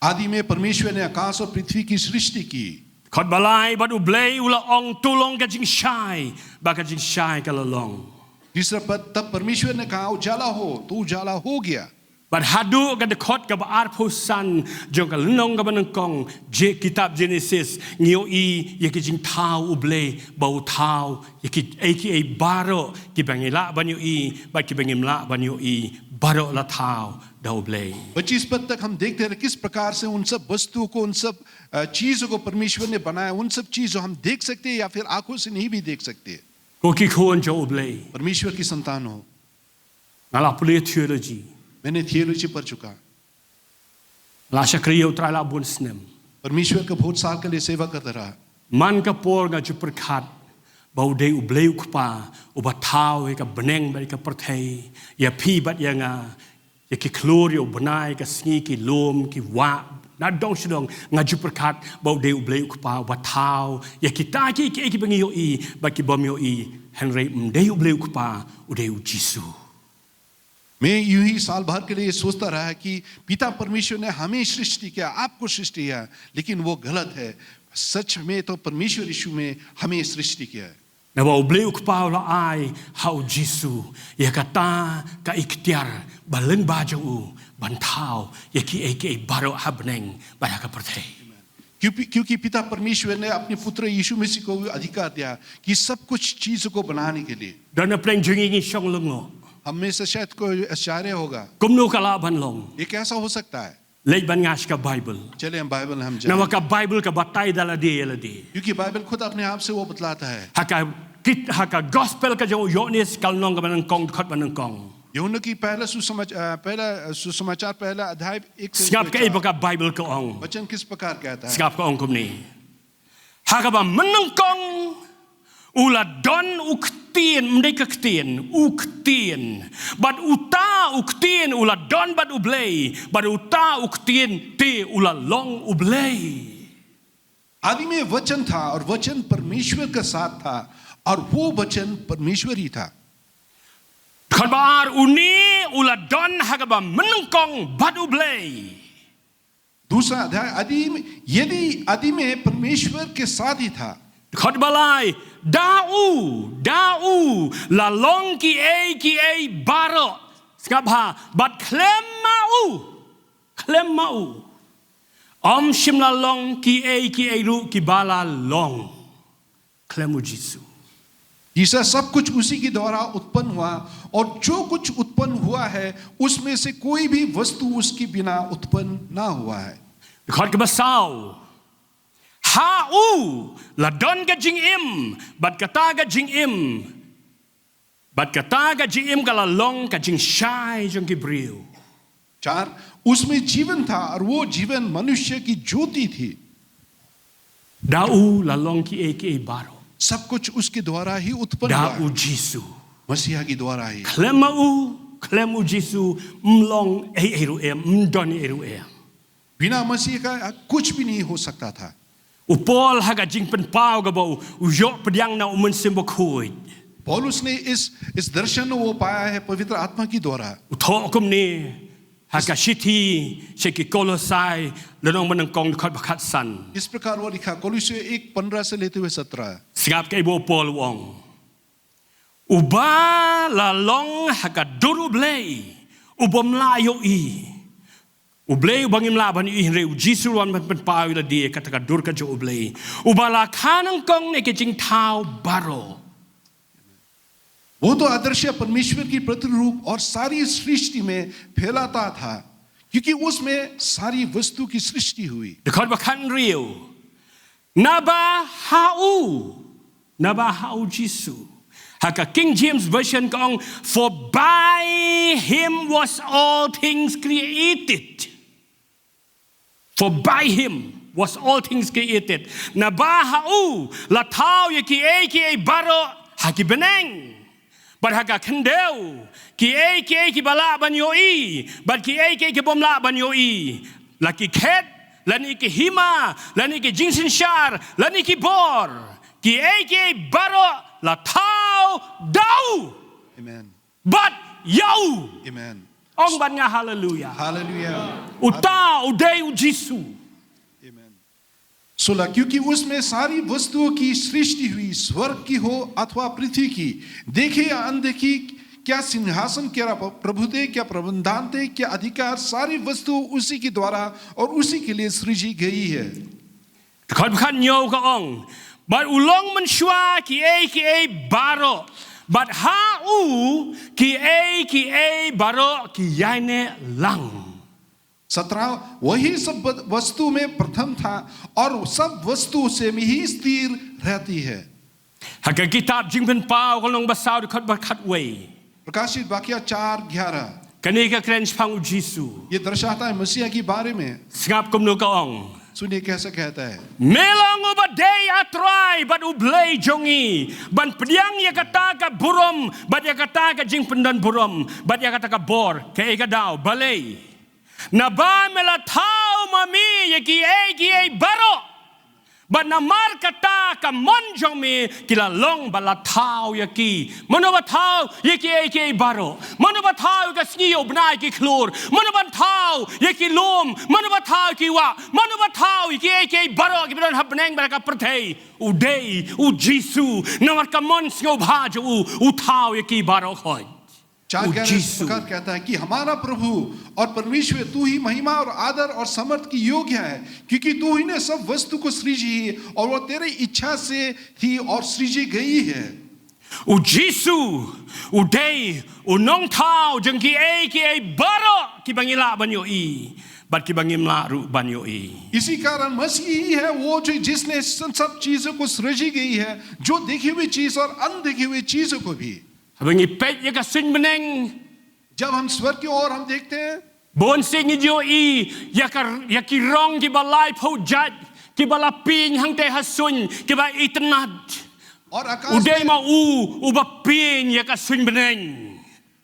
आदि में परमेश्वर ने आकाश और पृथ्वी की सृष्टि की। Dkhot ba lai, bad U Blei u la ong, to long ka jingshai, bad ka jingshai ka la long. तीसरा पद, तब परमेश्वर ने कहा, उजाला हो, तो उजाला हो गया। Bad haduh ka dkhot kaba arphew san jong ka lynnong kaba nyngkong, je kitab Genesis, ngi ïohi ïa ki jingthaw U Blei ba u thaw ïa ki ei ki ei baroh kiba ngi lah ban ïohi bad kiba ngim lah ban ïohi, baroh la thaw da U Blei. पच्चीस पद तक हम देखते रहे किस प्रकार से उन सब वस्तुओं को, उन सब अ, चीजों को परमेश्वर ने बनाया। उन सब चीजों हम देख सकते हैं या फिर आंखों से नहीं भी देख सकते। Ko ki khun jong U Blei. परमेश्वर की संतान हो। Nga la pule theology. मैंने थियोलॉजी पढ़ चुका। La shakri ïa U Trai la bun snem. परमेश्वर का बहुत साल के लिए सेवा करता रहा। Man ka por nga ju pyrkhat ba u dei U Blei U Kpa uba thaw ïa ka bneng bad ïa ka pyrthei, ïa phi bad ïa nga, ïa ki khlur, ïa u bnai, ka sngi, ki lum, ki wah, na dong sha dong, nga ju pyrkhat ba u dei U Blei U Kpa uba thaw ïa kita ki, ki, kiba ngi ïohi bad ki bym ïohi. Hynrei ym dei U Blei U Kpa, u dei U Jisu. मैं यूं ही साल भर के लिए सोचता रहा कि पिता परमेश्वर ने हमें सृष्टि किया, आपको सृष्टि किया, लेकिन वो गलत है। सच में तो परमेश्वर यीशु में हमें सृष्टि किया है। Naba U Blei U Kpa u la ai ha U Jisu ïa kata ka iktiar ba lyngba jong u ban thaw ïa ki ei ki ei baroh ha bneng bad ha ka pyrthei. क्योंकि, क्योंकि पिता परमेश्वर ने अपने पुत्र यीशु मसीह को अधिकार दिया कि सब कुछ चीजों को बनाने के लिए। Don na pdeng jong ngi ngi shong lyngngoh. हम में से शायद कोई आश्चर्य होगा। Kumno ka lah ban long? ये कैसा हो सकता है? Leit ban ngaiñ sha ka Bible. चलिए हम बाइबल हम जाएं। Namar ka Bible ka batai da lade ïa lade. क्योंकि बाइबल खुद अपने आप से वो बतलाता है। Ha ka kit-, ha ka gospel ka jong u Ïoannis ka lynnong kaba nyngkong, dkhot ba nyngkong. यूहन्ना की पहला सुसमाचार, अ, पहला, अ, सुसमाचार, पहला अध्याय एक से Sngap kaei ba ka Bible ka ong. वचन किस प्रकार कहता है? Sngap, ka ong kumne. Ha kaba mynnyngkong u la don u Ktien, ym dei ka ktien, u Ktien. Bad uta u Ktien u la don bad U Blei, bad uta u Ktien te u la long U Blei. आदि में वचन था और वचन परमेश्वर के साथ था और वो वचन परमेश्वर ही था। Dkhot ba ar, une u la don ha kaba mynnyngkong bad U Blei. दूसरा अध्याय, आदि में, यदि आदि में परमेश्वर के साथ ही था। Dkhot ba lai, da u, da u la long ki ei ki ei baroh. Sngap bha, bad khlem ma u, khlem ma u, ym shym la long ki ei ki ei ruh kiba la long. Khlem U Jisu. ऐसा सब कुछ उसी के द्वारा उत्पन्न हुआ, और जो कुछ उत्पन्न हुआ है, उसमें से कोई भी वस्तु उसके बिना उत्पन्न ना हुआ है। Dkhot kaba saw, ha u la don ka jingim, bad kata ka jingim, bad kata ka jingim ka la long ka jingshai jong ki briew. चार, उसमें जीवन था और वो जीवन मनुष्य की ज्योति थी। Da u la long ki ei ki ei baroh. सब कुछ उसके द्वारा ही उत्पन्न हुआ। Da U Jisu. मसीहा के द्वारा ही। Khlem ma u, khlem U Jisu, ym long ei ei ruh em, ym don ei ruh em. बिना मसीह का कुछ भी नहीं हो सकता था। U Paul ha ka jingpynpaw kaba u, u ïoh pdiang na U Mynsiem Bakhuid. पौलुस ने इस, इस दर्शन को वो पाया है पवित्र आत्मा के द्वारा। U thoh kumne ha ka shithi sha ki Kolosai, lynnong ba nyngkong, dkhot ba khatsan. इस प्रकार वो लिखा, कोलोसियों एक पन्द्रह से लेते हुए सत्रह। Sngap kaei ba u Paul u ong. Uba la long ha ka dur U Blei, u bym lah ïohi. U Blei uba ngim lah ban ïohi, hynrei U Jisu u wan ban pynpaw ïa lade, kata ka dur ka jong U Blei. Uba la kha nyngkong na ki jingthaw baroh. वो तो अदृश्य परमेश्वर की प्रतिरूप और सारी सृष्टि में फैलाता था, क्योंकि उसमें सारी वस्तु की सृष्टि हुई। Dkhot ba khathynriew. Naba ha u, naba ha U Jisu. Ha ka King James Version ka ong, "For by him was all things created." For by him was all things created. Naba ha u la thaw ïa ki ei ki ei baroh ha ki bneng bad ha ka khyndew, ki ei ki ei kiba lah ban ïohi bad ki ei ki ei ki bym lah ban ïohi, la ki khet, lane ki hima, lane ki jingsynshar, lane ki bor, ki ei ki ei baroh la thaw da u. Amen. Bad ïa u. Amen. Ong bad nga haleluya. Haleluya. Uta u dei U Jisu. Amen. सोलह, क्योंकि उसमें सारी वस्तुओं की सृष्टि हुई, स्वर्ग की हो अथवा पृथ्वी की, देखी या अनदेखी, क्या सिंहासन, क्या प्रभुते, क्या प्रबंधानते, क्या अधिकार, सारी वस्तु उसी के द्वारा और उसी के लिए सृजी गई है। Dkhot ba khathynñiew ka ong, bad u long mynshuwa kiei kiei baroh, bad ha u kiei kiei baroh ki ïaineh lang. सत्रह, वही सब व-, वस्तु में प्रथम था और सब वस्तु उसे में ही स्थिर रहती है। Ha ka kitab Jingpynpaw ka lynnong ba saw dkhot ba khatwei. प्रकाशित वाक्य चार ग्यारह। Kane ka kren shaphang u Jisu. ये दर्शाता है मसीहा के बारे में। Sngap kumno ka ong. सुनिए कैसा कहता है। Me long uba dei, A Trai, bad U Blei jong ngi, ban pdiang ïa kata ka burom bad ïa kata ka jingpyndonburom bad ïa kata ka bor. Kaei ka daw? Balei? Naba me la thaw ma me ïa kiei kiei baroh, bad namar kata ka mon jong me ki la long ba la thaw ïa ki. Mano ba thaw ïa kiei kiei baroh? Mano ba thaw ïa ka sngi, ïa u bnai, ki khlur? Mano ba thaw ïa ki lum? Mano ba thaw ïa ki wah? Mano ba thaw ïa kiei kiei baroh kiba don ha bneng bad ha ka pyrthei? U dei u Jisu. Namar ka mon sngewbha jong u, u thaw ïa ki baroh khoit. चार ग्यारह इस प्रकार कहता है कि हमारा प्रभु और परमेश्वर, तू ही महिमा और आदर और समर्थ की योग्य है, क्योंकि तू ही ने सब वस्तु को सृजी है और वह तेरी इच्छा से थी और सृजी गई है। U Jisu u dei u nongthaw jong kiei kiei baroh kiba ngi lah ban ïohi bad kiba ngim lah ruh ban ïohi. इसी कारण मसीह ही है वो जो, जिसने इन सब चीजों को सृजी गई है, जो देखी हुई चीज और अनदेखी हुई चीजों को भी। Haba ngi peit ïa ka suiñ bneng, जब हम स्वर्ग की ओर हम देखते हैं, bun sien ngi ïohi ïa ka, ïa ki rong kiba laiphew jait kiba la pynhangtei ha suiñ, kiba itynnad. और आकाश, u dei ma u uba pyn ïa ka suiñ bneng.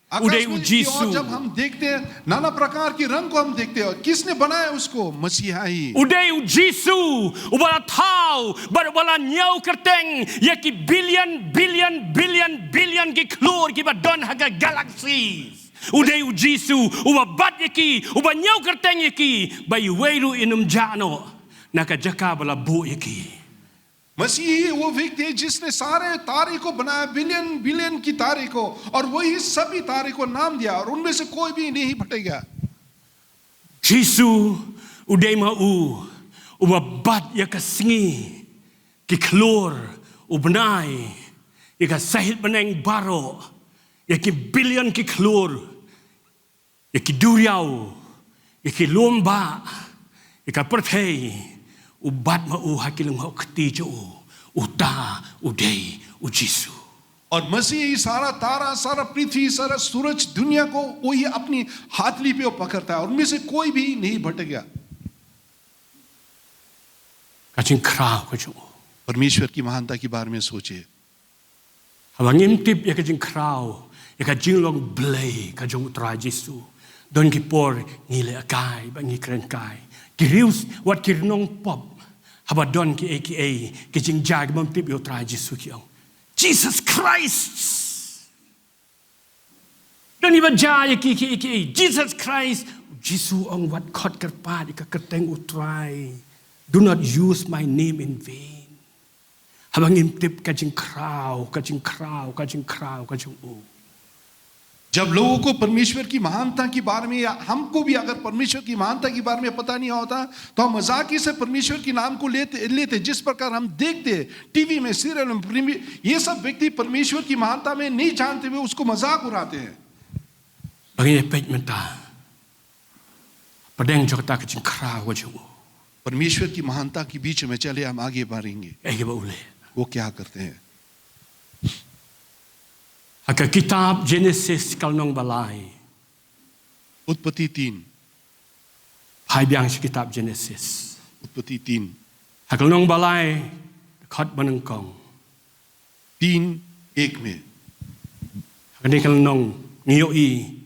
U dei u Jisu. आकाश में की ओर जब हम देखते हैं, नाना प्रकार के रंग को हम देखते हैं। और किसने बनाया उसको? मसीहा ही। U dei u Jisu uba la thaw bad uba la ñiew kyrteng ïa ki billion, billion, billion, billion ki khlur kiba don ha ka galaxy. U dei u Jisu uba bat ïa ki, uba ñiew kyrteng ïa ki, ba iwei ruh ym jah noh na ka jaka ba la buh ïa ki. मसीही वो व्यक्ति है जिसने सारे तारे को बनाया, billion billion की तारे को, और वही सभी तारे को नाम दिया, और उनमें से कोई भी नहीं भटेगा। Jisu u dei ma u uba bat ïa ka sngi, ki khlur, u bnai, ïa ka sahit bneng baroh, ïa ki billion ki khlur, ïa ki duriaw, ïa ki lum bah, ïa ka pyrthei, u bat ma u ha ki lyngngoh kti jong u. Uta u dei u Jisu. और मसीह ही सारा तारा, सारा पृथ्वी, सारा सूरज, दुनिया को वही अपनी हथेली पे वो पकड़ता है, और उनमें से कोई भी नहीं भटकेगा। Ka jingkhraw ka jong u. परमेश्वर की महानता के बारे में सोचिए। Haba ngim tip ïa ka jingkhraw, ïa ka jinglong Blei ka jong u Trai Jisu, don ki por ngi lehkai bad ngi kren kai. Ki riew, wat ki nongpop, haba don kiei kiei ki jingjia ki bym tip ïa u Trai Jisu ki ong, "Jesus Christ!" Don kiba jia ïa ki, ki, ki, "Jesus Christ." Jisu ong, "Wat khot kyrpad ïa ka kyrteng u Trai. Do not use my name in vain." Haba ngim tip ka jingkhraw, ka jingkhraw, ka jingkhraw ka jong u. जब लोगों को परमेश्वर की महानता के बारे में, या हमको भी अगर परमेश्वर की महानता के बारे में पता नहीं होता, तो हम मजाक ही से परमेश्वर के नाम को लेते, लेते, जिस प्रकार हम देखते टीवी में, सीरियल में, प्रीमि-, ये सब व्यक्ति परमेश्वर की महानता में नहीं जानते हुए उसको मजाक उड़ाते हैं। Ba ngi peit mynta, pdeng jong kata ka jingkhraw ka jong u, परमेश्वर की महानता के बीच में चले हम आगे बढ़ेंगे। Kaei kaba u leh? वो क्या करते हैं? Ha ka kitab Genesis ka lynnong ba lai. उत्पत्ति तीन। Phai biang sha kitab Genesis. उत्पत्ति तीन। Ha ka lynnong ba lai, dkhot ba nyngkong. तीन एक में। Ha kane ka lynnong ngi ïohi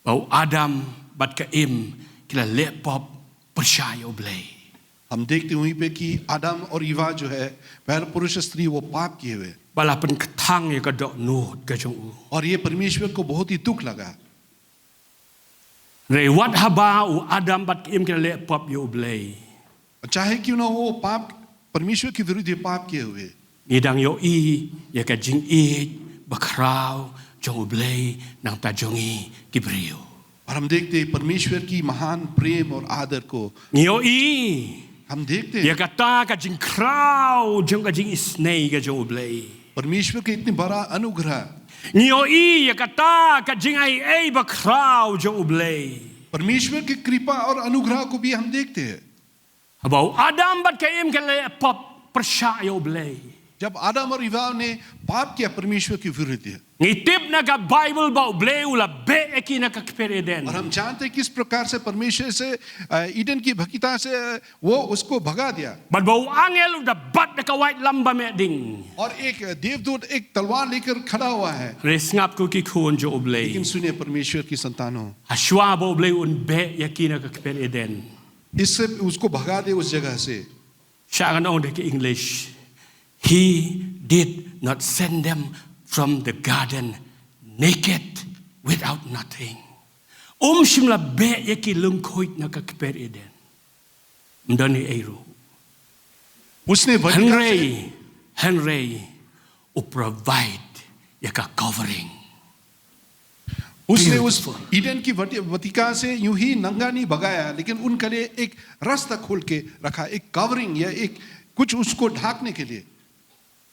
ba u Adam bad ka Im ki la leh pop pyrshah ïa u Blei. हम देखते हैं वहीं पे कि आदम और ईवा जो है, पहला पुरुष स्त्री, वो पाप किए हुए। Ba la pynkthang ïa ka dohnud ka jong u. और ये परमेश्वर को बहुत ही दुख लगा। Hynrei wat haba u Adam bad ka Im ki la leh pop ïa u Blei, चाहे क्यों ना हो, पाप, परमेश्वर के विरुद्ध ये पाप किए हुए। Ngi dang ïohi ïa ka jingïeit bakhraw jong U Blei na ka bynta jong ngi ki briew. और हम देखते हैं परमेश्वर की महान प्रेम और आदर को। Ngi ïohi, हम देखते हैं, ïa kata ka jingkhraw jong ka jingisynei ka jong U Blei. परमेश्वर का इतनी बड़ा अनुग्रह। Ngi ïohi ïa kata ka jingai ei bakhraw jong U Blei. परमेश्वर की कृपा और अनुग्रह को भी हम देखते हैं। Haba u Adam bad ka Im ki la leh pop pyrshah ïa U Blei. जब आदम और हव्वा ने पाप किया परमेश्वर के विरुद्ध। Ngi tip na ka Baibl ba U Blei u la beh ïa ki na ka kper Eden. और हम जानते हैं किस प्रकार से परमेश्वर से, अ, ईडन की बगीचा से वो उसको भगा दिया। Bad ba u angel u da bat da ka wait lam ba meh ding. और एक देवदूत एक तलवार लेकर खड़ा हुआ है। Hynrei sngap ko ki khun jong U Blei. लेकिन सुनिए परमेश्वर की संतानों। Hashwa ba U Blei un beh ïa ki na ka kper Eden. इससे उसको भगा दे उस जगह से। Shah ngan ong da ka English. He did not send them from the garden naked, without nothing. Um shym la beh ïa ki lyngkhuid na ka kper Eden. Ym don ei ei ruh. उसने वटिका से Hynrei, hynrei, u provide ïa ka covering. उसने उस Beautiful. Eden की वटि-, वटिका से यूं ही नंगा नहीं भगाया, लेकिन उनके लिए एक रास्ता खोल के रखा, एक कवरिंग या एक कुछ उसको ढांकने के लिए।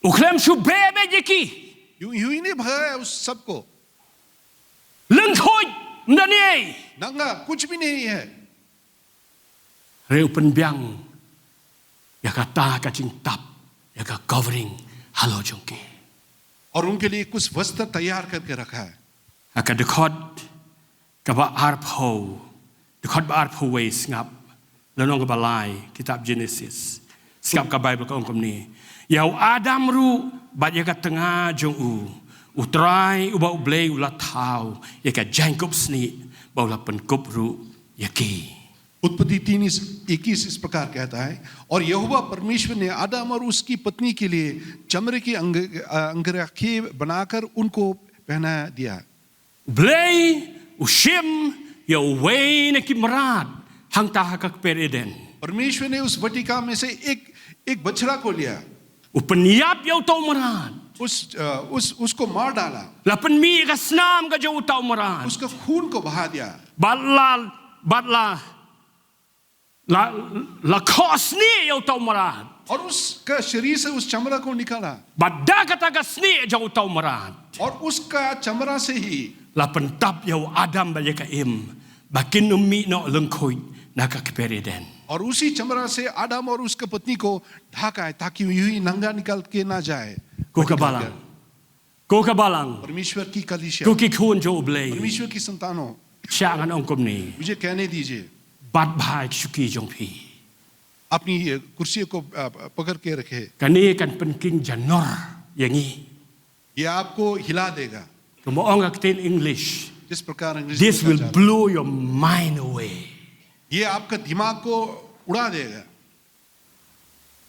U khlem shu beh beit ïa ki. यूं, यूं ही नहीं भगाया उस सबको। Lyngkhuid, ym don ei ei. नंगा, कुछ भी नहीं है। Hynrei u pynbiang ïa kata ka jingtap, ïa ka covering halor jong ki. और उनके लिए कुछ वस्त्र तैयार करके रखा है। Ha ka dkhot kaba arphew, dkhot ba arphew wei sngap, lynnong kaba lai, kitab Genesis. Sngap ka Baibl ka ong kumne. Ïa u Adam ruh, bad ïa ka tnga jong u, U Trai uba U Blei u la thaw ïa ka jaiñkup snieh, ba u la pynkup ruh ïa ki. उत्पत्ति तीन इस, इक्कीस इस प्रकार कहता है, और यहोवा परमेश्वर ने आदम और उसकी पत्नी के लिए चमड़े की अंग-, अ, अंगरखे बनाकर उनको पहना दिया। U Blei u shim ïa uwei na ki mrad hangta ha ka kper Eden. परमेश्वर ने उस वटिका में से एक, एक बछड़ा को लिया। U pynïap ïa uta u mrad. उस, अ, उस, उसको मार डाला। La pynmih ïa ka snam ka jong uta u mrad. उसका खून को बहा दिया। Bad la, bad la, la, la khoh snieh ïa uta u mrad. और उसका शरीर से उस चमड़ा को निकाला। Bad da kata ka snieh jong uta u mrad, और उसका चमड़ा से ही la pyntap ïa u Adam bad ïa ka Im ba kin ym mih noh lyngkhuid na ka kper Eden. और उसी चमड़ा से आदम और उसकी पत्नी को ढका है, ताकि यूं ही नंगा निकल के ना जाए। Ko ka balang. Ko ka balang. परमेश्वर की कलीसिया। Ko ki khun jong U Blei. परमेश्वर की संतानों। Shah ngan ong kumne. मुझे कहने दीजिए। Bat bha ïa ki shuki jong phi. अपनी, अ, कुर्सी को, अ, पकड़ के रखे। Kane kan pynking janor ïa ngi. ये आपको हिला देगा। Kumba ong ha ka ktien English. जिस प्रकार अंग्रेजी में कहा जाता है। This will blow your mind away. ये आपका दिमाग को उड़ा देगा।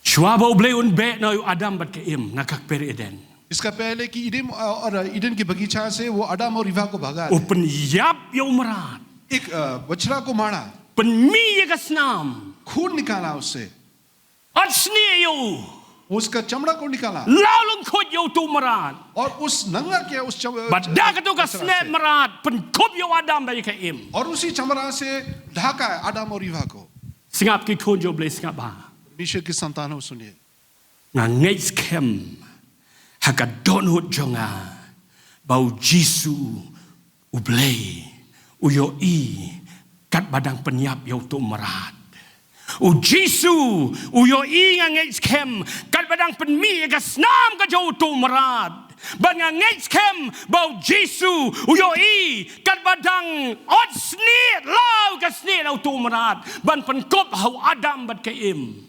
Shuwa ba U Blei un beh noh ïa u Adam bad ka Im na ka kper Eden, इसका पहले कि ईडन, अ, और ईडन की बगीचा से वो आदम और हव्वा को भगा दे। U pynïap ïa u mrad. एक, अ, बछड़ा को मारा। Pynmih ïa ka snam. खून निकाला उससे। Ot snieh ïa u. उसका चमड़ा को निकाला। Law lyngkhuid ïa uta u mrad. और उस नंगा किया उस चम-, बछड़ा से। Bad da kata ka snieh mrad pynkup ïa u Adam bad ïa ka Im. और उसी चमड़ा से ढका है आदम और हव्वा को। Sngap ki khun jong U Blei, sngap bha. परमेश्वर की संतानों, सुनिए। Nga ngeit skhem ha ka dohnud jong nga ba U Jisu U Blei u ïohi katba dang pynïap ïa uta u mrad. U Jisu u ïohi, nga ngeit skhem, katba dang pynmih ïa ka snam ka jong uta u mrad. Bad nga ngeit skhem ba U Jisu u ïohi katba dang ot snieh, law ka snieh na uta u mrad ban pynkup ha u Adam bad ka Im.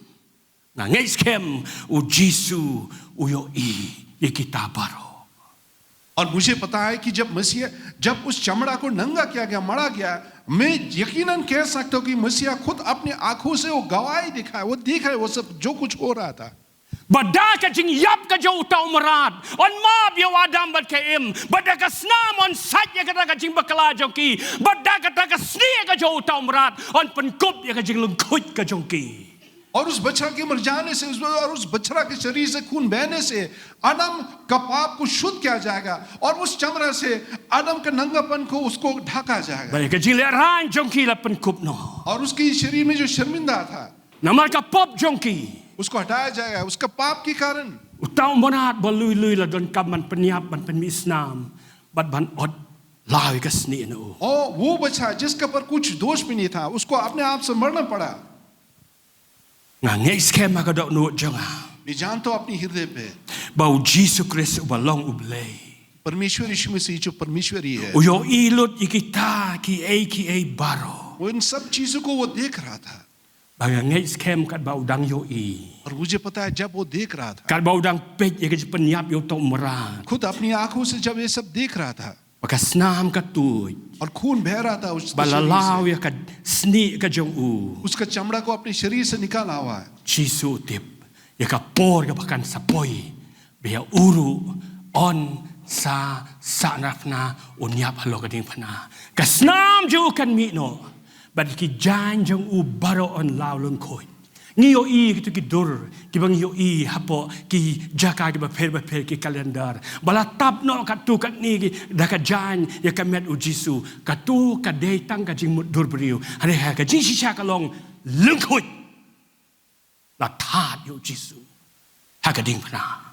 Nga ngeit skhem U Jisu u ïohi ïa kita baroh. और मुझे पता है कि जब मसीह, जब उस चमड़ा को नंगा किया गया, मारा गया, मैं यकीनन कह सकता हूं कि मसीहा खुद अपनी आंखों से वो गवाही दिखाए, वो देख रहे, वो सब जो कुछ हो रहा था। Bad da ka jingïap ka jong uta u mrad, un map ïa u Adam bad ka Im, bad da ka snam un sait ïa kata ka jingbakla jong ki, bad da kata ka snieh ka jong uta u mrad, un pynkup ïa ka jinglyngkhuid ka jong ki. और उस बछड़ा के मर जाने से, उस, और उस बछड़ा के शरीर से खून बहने से आदम का पाप को शुद्ध किया जाएगा, और उस चमड़ा से आदम के नंगापन को, उसको ढका जाएगा। Bad ïa ka jinglehraiñ jong ki la pynkup noh. और उसकी शरीर में जो शर्मिंदा था, Namar ka pop jong ki. उसको हटाया जाएगा, उसका पाप के कारण। Uta u mrad ba lui lui la donkam ban pynïap, ban pynmih snam, bad ban ot law ïa ka snieh na u. और वो बछड़ा जिसके ऊपर कुछ दोष भी नहीं था, उसको अपने आप से मरना पड़ा। Nga ngeit skhem ha ka dohnud jong nga. मैं जानता हूँ अपनी हृदय पे। Ba u Jisu Khrist uba long u Blei. परमेश्वर यीशु मसीह जो परमेश्वर ही है। U ïohi lut ïa kita kiei kiei baroh. वो इन सब चीजों को वो देख रहा था। Bad nga ngeit skhem katba u dang ïohi. और मुझे पता है, जब वो देख रहा था, Katba u dang peit ïa ka jingpynïap ïa uta u mrad, खुद अपनी आंखों से जब ये सब देख रहा था, ba ka snam ka tuid, और खून बह रहा था उस शरीर से, ba la law ïa ka snieh ka jong u, उसका चमड़ा को अपने शरीर से निकाला हुआ है। Jisu u tip ïa ka por kaba kan sa poi, ba ïa u ruh un sa sahnarphna, un ïap halor ka diengphna. Ka snam jong u kan mih noh, bad ki jaiñ jong u baroh yn law lyngkhuid. Ngi ïohi kito ki dur kiba ngi ïohi hapoh ki jaka kiba pher ba pher, ki kalendar, ba la tap noh katto katne ki da ka jaiñ ïa ka met u Jisu. Kato ka dei tang ka jingmutdur briew. Hynrei ha ka jingshisha ka long lyngkhuid. La thad ïa u Jisu ha ka diengphna.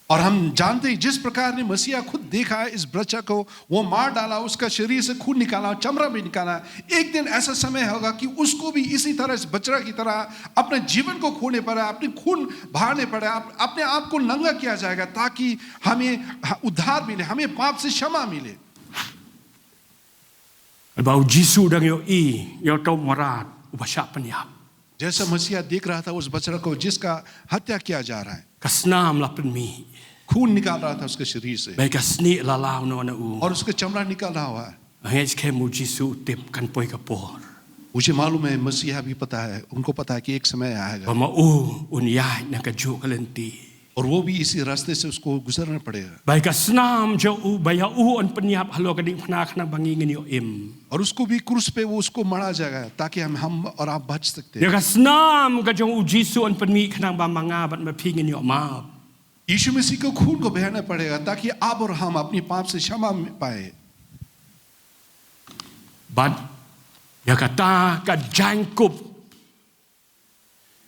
और हम जानते हैं, जिस प्रकार ने मसीहा खुद देखा है इस बच्चा को, वो मार डाला, उसका शरीर से खून निकाला, चमड़ा भी निकाला। एक दिन ऐसा समय होगा कि उसको भी इसी तरह, इस बछड़ा की तरह अपने जीवन को खोने पड़ा, अपने खून बहाने पड़ा, अप-, अपने आप को नंगा किया जाएगा, ताकि हमें ह-, उद्धार मिले, हमें पाप से क्षमा मिले। Ba u Jisu u dang ïohi ïa uta u mrad uba shah pynïap. जैसा मसीहा देख रहा था उस बछड़ा को जिसका हत्या किया जा रहा है। Ka snam la pynmih. खून निकाल रहा था उसके शरीर से। Bad ka snieh la law noh na u. और उसका चमड़ा निकाला हुआ है। Nga ngeit skhem u Jisu u tip kan poi ka por. मुझे मालूम है, मसीहा भी पता है, उनको पता है कि एक समय आएगा। Ba ma u un ïaid na kajuh ka lynti. और वो भी इसी रास्ते से उसको गुजरना पड़ेगा। Ba ïa ka snam jong u, ba ïa u yn pynïap halor ka diengphna khnang ba ngi ngin ïoh im. और उसको भी क्रूस पे वो, उसको मारा जाएगा, ताकि हम, हम और आप बच सकते हैं। Ïa ka snam ka jong u Jisu yn pynmih khnang ba ma nga bad ma phi ngin ïoh map. यीशु मसीह को खून को बहाना पड़ेगा, ताकि आप और हम अपने पाप से क्षमा पाए। Bad ïa kata ka jaiñkup,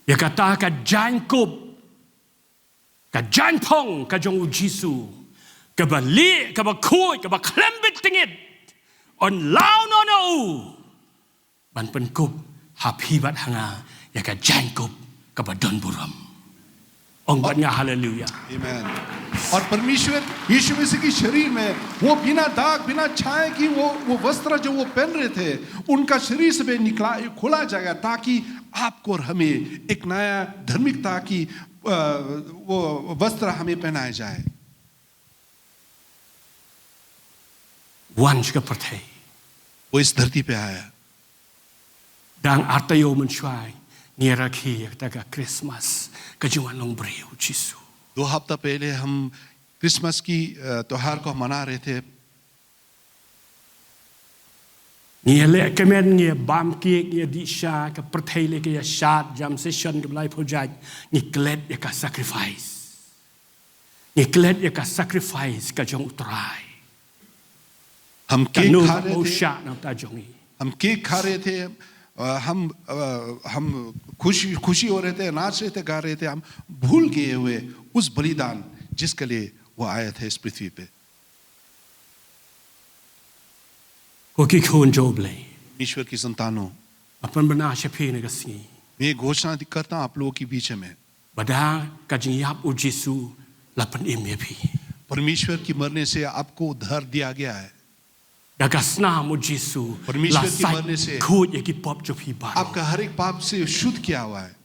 ïa kata ka jaiñkup, ka jaiñphong ka jong u Jisu, kaba lieh, kaba khuid, kaba khlem bit tyngit, yn law noh na u, ban pynkup ha phi bad ha nga ïa ka jaiñkup kaba don burom. Ong bad nga, haleluya. Amen। और परमेश्वर यीशु मसीह के शरीर में वो बिना दाग, बिना छाया की वो, वो वस्त्र जो वो पहन रहे थे, उनका शरीर से भी निकला, खोला जाएगा, ताकि आपको और हमें एक नया धार्मिकता की, अ, वो वस्त्र हमें पहनाए जाए। Wan sha ka pyrthei। वो इस धरती पे आया। Dang ar taïew mynshuwa ngi rakhe ïa kata ka Christmas, ka jingwan long briew u Jisu। दो हफ्ता पहले हम क्रिसमस की, अ, त्योहार को मना रहे थे। Ngi ïaleh kmen, ngi ïabam cake, ngi ïadih sha, ka pyrthei leh ka ïashad, jam session kaba laiphew jait, ngi klet ïa ka sacrifice. Ngi klet ïa ka sacrifice ka jong u Trai. हम केक खा रहे थे। Ka nongshah na ka bynta jong ngi। हम केक खा रहे थे, अ, हम, अ, हम खुशी, खुशी हो रहे थे, नाच रहे थे, गा रहे थे, हम भूल गए हुए उस बलिदान जिसके लिए वो आया था इस पृथ्वी पे। Ko ki khun jong U Blei, ईश्वर की संतानों, nga pynbna sha phi kane ka sngi, मैं घोषणा करता हूँ आप लोगों के बीच में, ba da ka jingïap u Jisu la pynim ïa phi। परमेश्वर की मरने से आपको उद्धार दिया गया है। Da ka snam u Jisu, परमेश्वर की मरने से, la sait khuid ïa ki pop jong phi baroh। आपका हर एक पाप से शुद्ध किया हुआ है।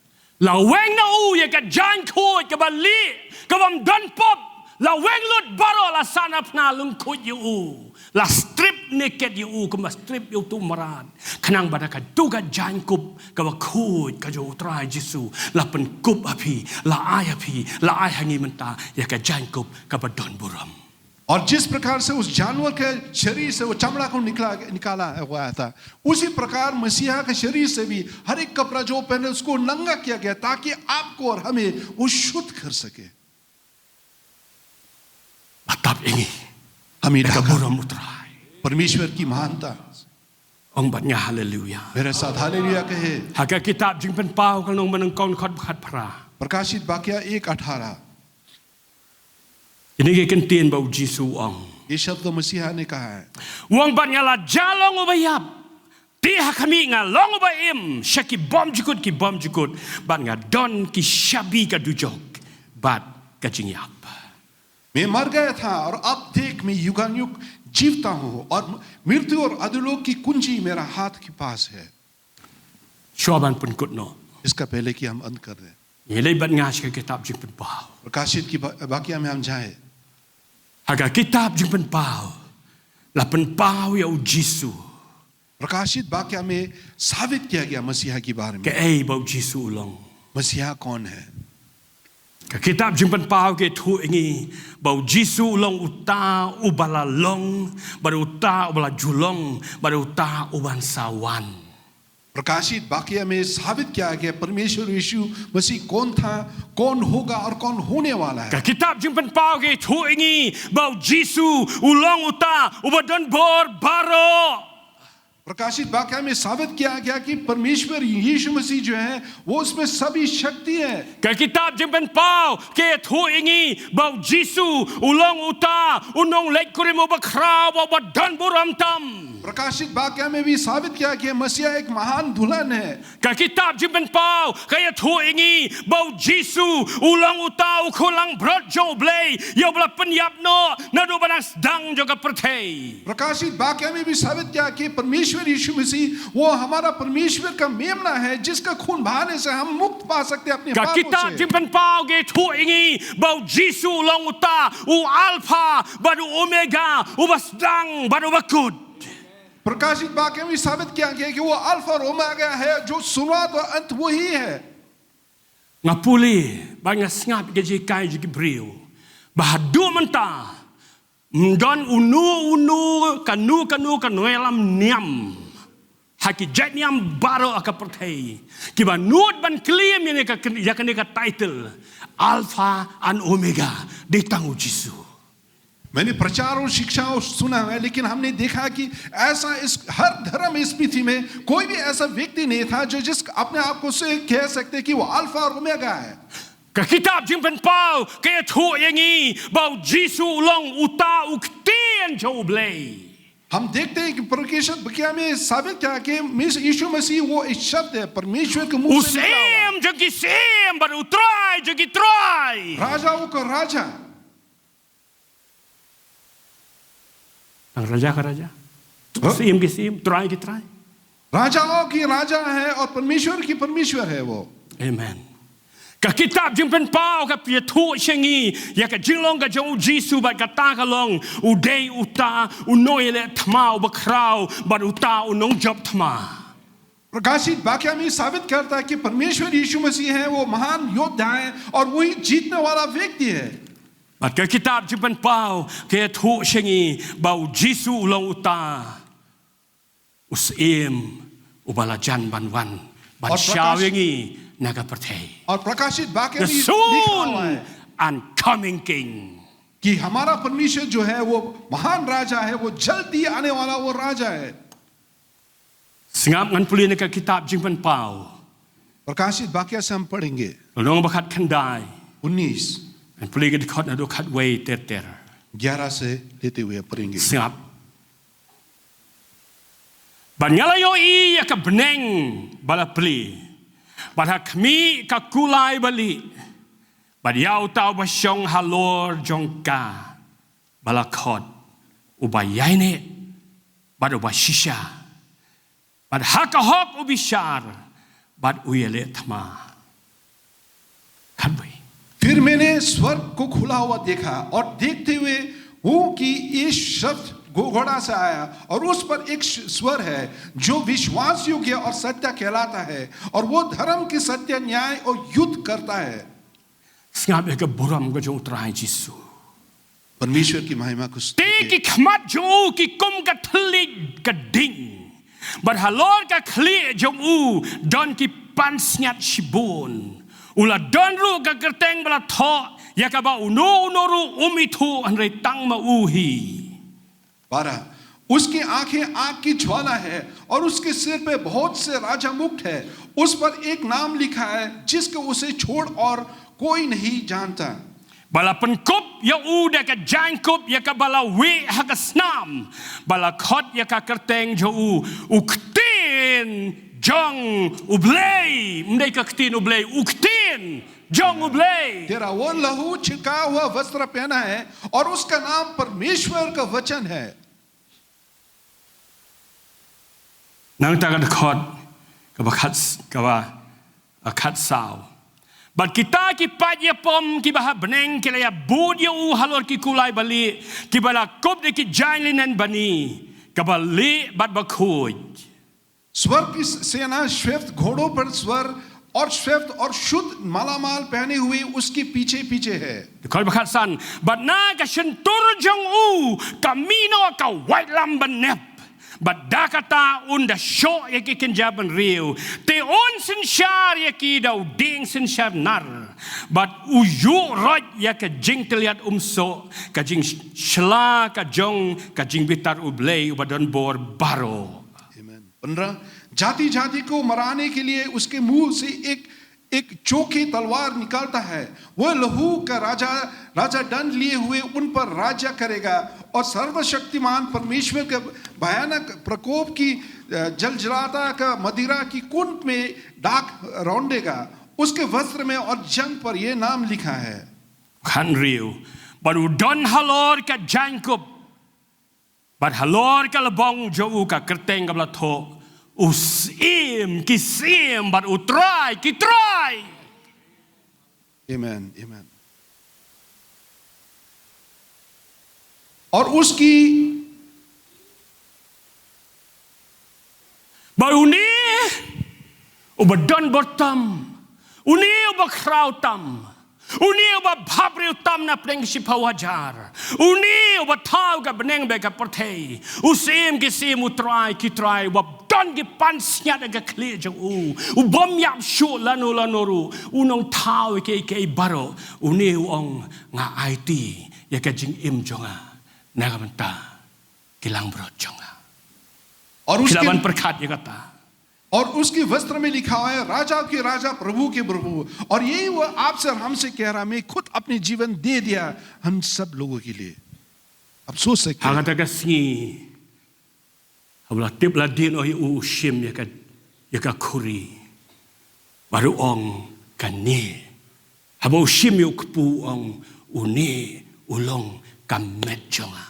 La weng na u ïa ka jaiñ khuid kaba lieh, kabym don pop, la weng lut baroh, la sahnarphna lyngkhuid ïa u, la strip naked ïa u, kumba strip ïa uto u mrad, khnang ba da kato ka jaiñkup kaba khuid ka jong u Trai Jisu, la pynkup ha phi, la ai ha phi, la ai ha ngi mynta ïa ka jaiñkup kaba don burom. और जिस प्रकार से उस जानवर के शरीर से वो चमड़ा को निकला निकाला हुआ था, उसी प्रकार मसीहा के शरीर से भी हर एक कपड़ा जो पहने, उसको नंगा किया गया, ताकि आपको और हमें वो शुद्ध कर सके। Ba tap ïa ngi. Hami ka burom U Trai. Permeshwar ki mahan ta. Ong bad nga haleluya. Mere saath haleluya kahe. Ha ka kitab Jingpynpaw ka lynnong ba nyngkong, dkhot khatphra. Prakashit Vakya ek athara. Kine ki kyntien ba U Jisu u ong. Ye shabd Masiha ne kaha hai. U ong bad nga la jah long uba ïap. Te ha khmih nga long uba im sha ki bymjukut ki bymjukut, bad nga don ki shabi ka dujok bad ka jingïap. मैं मर गया था और अब देख, मैं युगानुयुग जीवता हूँ और मृत्यु और अधोलोक की कुंजी मेरा हाथ के पास है। Shuwa ban pynkut noh, इसका पहले कि हम अंत कर दें, ngi leit bad nga sha ka kitab Jingpynpaw. प्रकाशित की बा-, वाक्य में हम जाए. Ha ka kitab Jingpynpaw la pynpaw ïa U Jisu. प्रकाशित वाक्य में साबित किया गया मसीहा के बारे में. Kaei ba U Jisu u long. मसीहा कौन है? Ka kitab Jingpynpaw ka ïathuh ïa ngi ba U Jisu u long uta uba la long, bad uta uba la ju long, bad uta uban sa wan. प्रकाशित वाक्य में साबित किया गया परमेश्वर यीशु मसीह कौन था, कौन होगा और कौन होने वाला है. Ka kitab Jingpynpaw ka ïathuh ïa ngi ba U Jisu u long uta uba don bor baroh. प्रकाशित वाक्य में साबित किया गया कि परमेश्वर यीशु मसीह जो है, वो उसमें सभी शक्ति है. Ka kitab Jingpynpaw ka ïathuh ïa ngi ba U Jisu u long uta u nongleit kurim uba khraw, uba don burom tam. प्रकाशित वाक्य में भी साबित किया कि मसीहा एक महान दुल्हन है. Ka kitab Jingpynpaw ka ïathuh ïa ngi ba U Jisu u long uta u khun langbrot jong U Blei, ïa uba la pynïap noh naduh ba dang sdang jong ka pyrthei. प्रकाशित वाक्य में भी साबित किया कि परमेश्वर यीशु मसीह वो हमारा परमेश्वर का मेमना है, जिसका खून बहाने से हम मुक्त पा सकते हैं अपने पापों से. Ka kitab Jingpynpaw ka ïathuh ïa ngi ba U Jisu u long uta u Alpha bad u Omega, uba sdang bad uba kut. प्रकाशित वाक्य में साबित किया गया कि वो अल्फा और ओमेगा है, जो शुरुआत और अंत वही है. Nga pule bad nga sngap ïa ka jinghikai jong ki briew ba haduh mynta ym don uno uno, kano kano ka nongïalam niam ha ki jait niam baroh ha ka pyrthei kiba nud ban claim ïa kane ka, ïa kane ka title Alpha and Omega. Dei tang U Jisu. मैंने प्रचार और शिक्षा और सुना है, लेकिन हमने देखा कि ऐसा इस हर धर्म इस पृथ्वी में कोई भी ऐसा व्यक्ति नहीं था जो जिस अपने आप को से कह सकते कि वो अल्फा और ओमेगा है. Ka kitab Jingpynpaw ka ïathuh ïa ngi ba U Jisu u long uta u Ktien jong U Blei. हम देखते हैं कि प्रकाशित वाक्य में साबित किया कि मिस-, यीशु मसीह वो एक शब्द है, परमेश्वर के मुंह से निकला हुआ. U Syiem jong ki syiem bad U Trai jong ki trai. राजाओं का राजा. Tang Raja ka Raja, हाँ? Syiem ki Syiem, Trai ki Trai. राजाओं की राजा है और परमेश्वर की परमेश्वर है वो. Amen. Ka kitab Jingpynpaw ka ïathuh sha ngi ïa ka jinglong ka jong U Jisu bad kata ka long u dei uta u nongïaleh thma uba khraw bad uta u nongjop thma. प्रकाशित वाक्य में साबित करता है कि परमेश्वर यीशु मसीह है, वो महान योद्धा है और वही जीतने वाला व्यक्ति है. Bad ka kitab Jingpynpaw ka ïathuh sha ngi ba U Jisu u long uta u Syiem uba la jan ban wan ban shaw ïa ngi na ka pyrthei. और प्रकाशित वाक्य में लिखा हुआ है, the soon and coming King. कि हमारा परमेश्वर जो है, वो महान राजा है, वो जल्दी आने वाला वो राजा है. Sngap, ngan pule na ka kitab Jingpynpaw. प्रकाशित वाक्य से हम पढ़ेंगे. Lynnong ba khatkhyndai. उन्नीस. Ngan pule ka dkhot naduh khatwei ter ter. ग्यारह से लेते हुए पढ़ेंगे. Sngap. Bad nga la ïohi ïa ka bneng ba la plie, bad ha khmih ka kulai ba lieh, bad ïa uta uba shong halor jong ka ba la khot, uba ïaineh bad uba shisha, bad ha ka hok u bishar bad u ïaleh thma. Khatwei. फिर मैंने स्वर्ग को खुला हुआ देखा, और देखते हुए हूँ कि एक शख्स घो-, घोड़ा से आया, और उस पर एक श-, स्वर है, जो विश्वास योग्य और सत्य कहलाता है, और वो धर्म के सत्य, न्याय और युद्ध करता है. Sngap ïa ka burom ka jong U Trai Jisu. परमेश्वर की महिमा को स्तुति। Te ki khmat jong u ki kum ka thylliej ka ding, bad halor ka khlieh jong u don ki pansngiat shibun. U la don ruh ka kyrteng ba la thoh, ïa kaba uno uno ruh um ithuh hynrei tang ma u hi. बारह, उसकी आंखें आग की ज्वाला है और उसके सिर पे बहुत से राजा मुकुट है। उस पर एक नाम लिखा है जिसको उसे छोड़ और कोई नहीं जानता। Ba la pynkup ïa u da ka jaiñkup ïa kaba la wieh ha ka snam, ba la khot ïa ka kyrteng jong u, u Ktien jong U Blei. Ym dei ka Ktien U Blei, u Ktien jong U Blei. तेरा वो लहू छिड़का हुआ वस्त्र पहना है और उसका नाम परमेश्वर का वचन है। Nangta ka dkhot kaba khat, kaba, ah, khatsaw. Bad kita ki paid ïapom kiba ha bneng ki la ïabud ïa u halor ki kulai ba lieh, kiba la kup da ki jaiñ linen bani, kaba lieh bad bakhuid. स्वर की सेना श्वेत घोड़ों पर सवार और श्वेत और शुद्ध मालामाल पहने हुए उसके पीछे पीछे है। Dkhot ba khatsan, bad na ka shyntur jong u ka mih noh ka waitlam ban nep. Bad da kata un da shoh ïa ki kynja bynriew, te un synshar ïa ki da u dieng synshar nar. Bad u ïuh roit ïa ka jingtylliat umsoh, ka jingshla ka jong ka jingbitar U Blei uba don bor baroh. आमीन। पन्द्रह, जाति जाति को मराने के लिए उसके मुंह से एक, एक चोखी तलवार निकालता है। वह लहू का राजा, राजा दंड लिए हुए उन पर राज्य करेगा और सर्वशक्तिमान परमेश्वर के भयानक प्रकोप की, अ, जलजलाता का मदिरा की कुंड में डाक रौंदेगा। उसके वस्त्र में और जंघ पर यह नाम लिखा है। Khathynriew, bad u don halor ka jaiñkup, bad halor ka lbong jong u ka kyrteng kaba la thoh, u Syiem ki syiem bad u Trai ki trai. आमीन, आमीन। और उसकी, bad une uba don bor tam, une uba khraw tam, une uba bhabriew tam na pdeng shiphew hajar, une uba thaw ka bneng bad ka pyrthei, u Syiem ki syiem, u Trai ki trai, uba don ki pansngiat ha ka khlieh jong u, u bym ïap shuh lano lano ruh, u nongthaw ïa kiei kiei baroh, une u ong, nga aiti ïa ka jingim jong nga na ka bynta ki langbrot jong nga. और phi lah उसके ban pyrkhat ïa kata. और उसके वस्त्र में लिखा हुआ है, राजा के राजा, प्रभु के प्रभु। और यही वह आपसे और हमसे कह रहा, मैं खुद अपनी जीवन दे दिया हम सब लोगों के लिए। अफसोस है Ha kata ka sngi, haba la tip la dien, oh, u shim ïa ka, ïa ka khuri. Bad u ong, kane. Haba u shim ïa u kpu u ong, une u long ka met jong nga,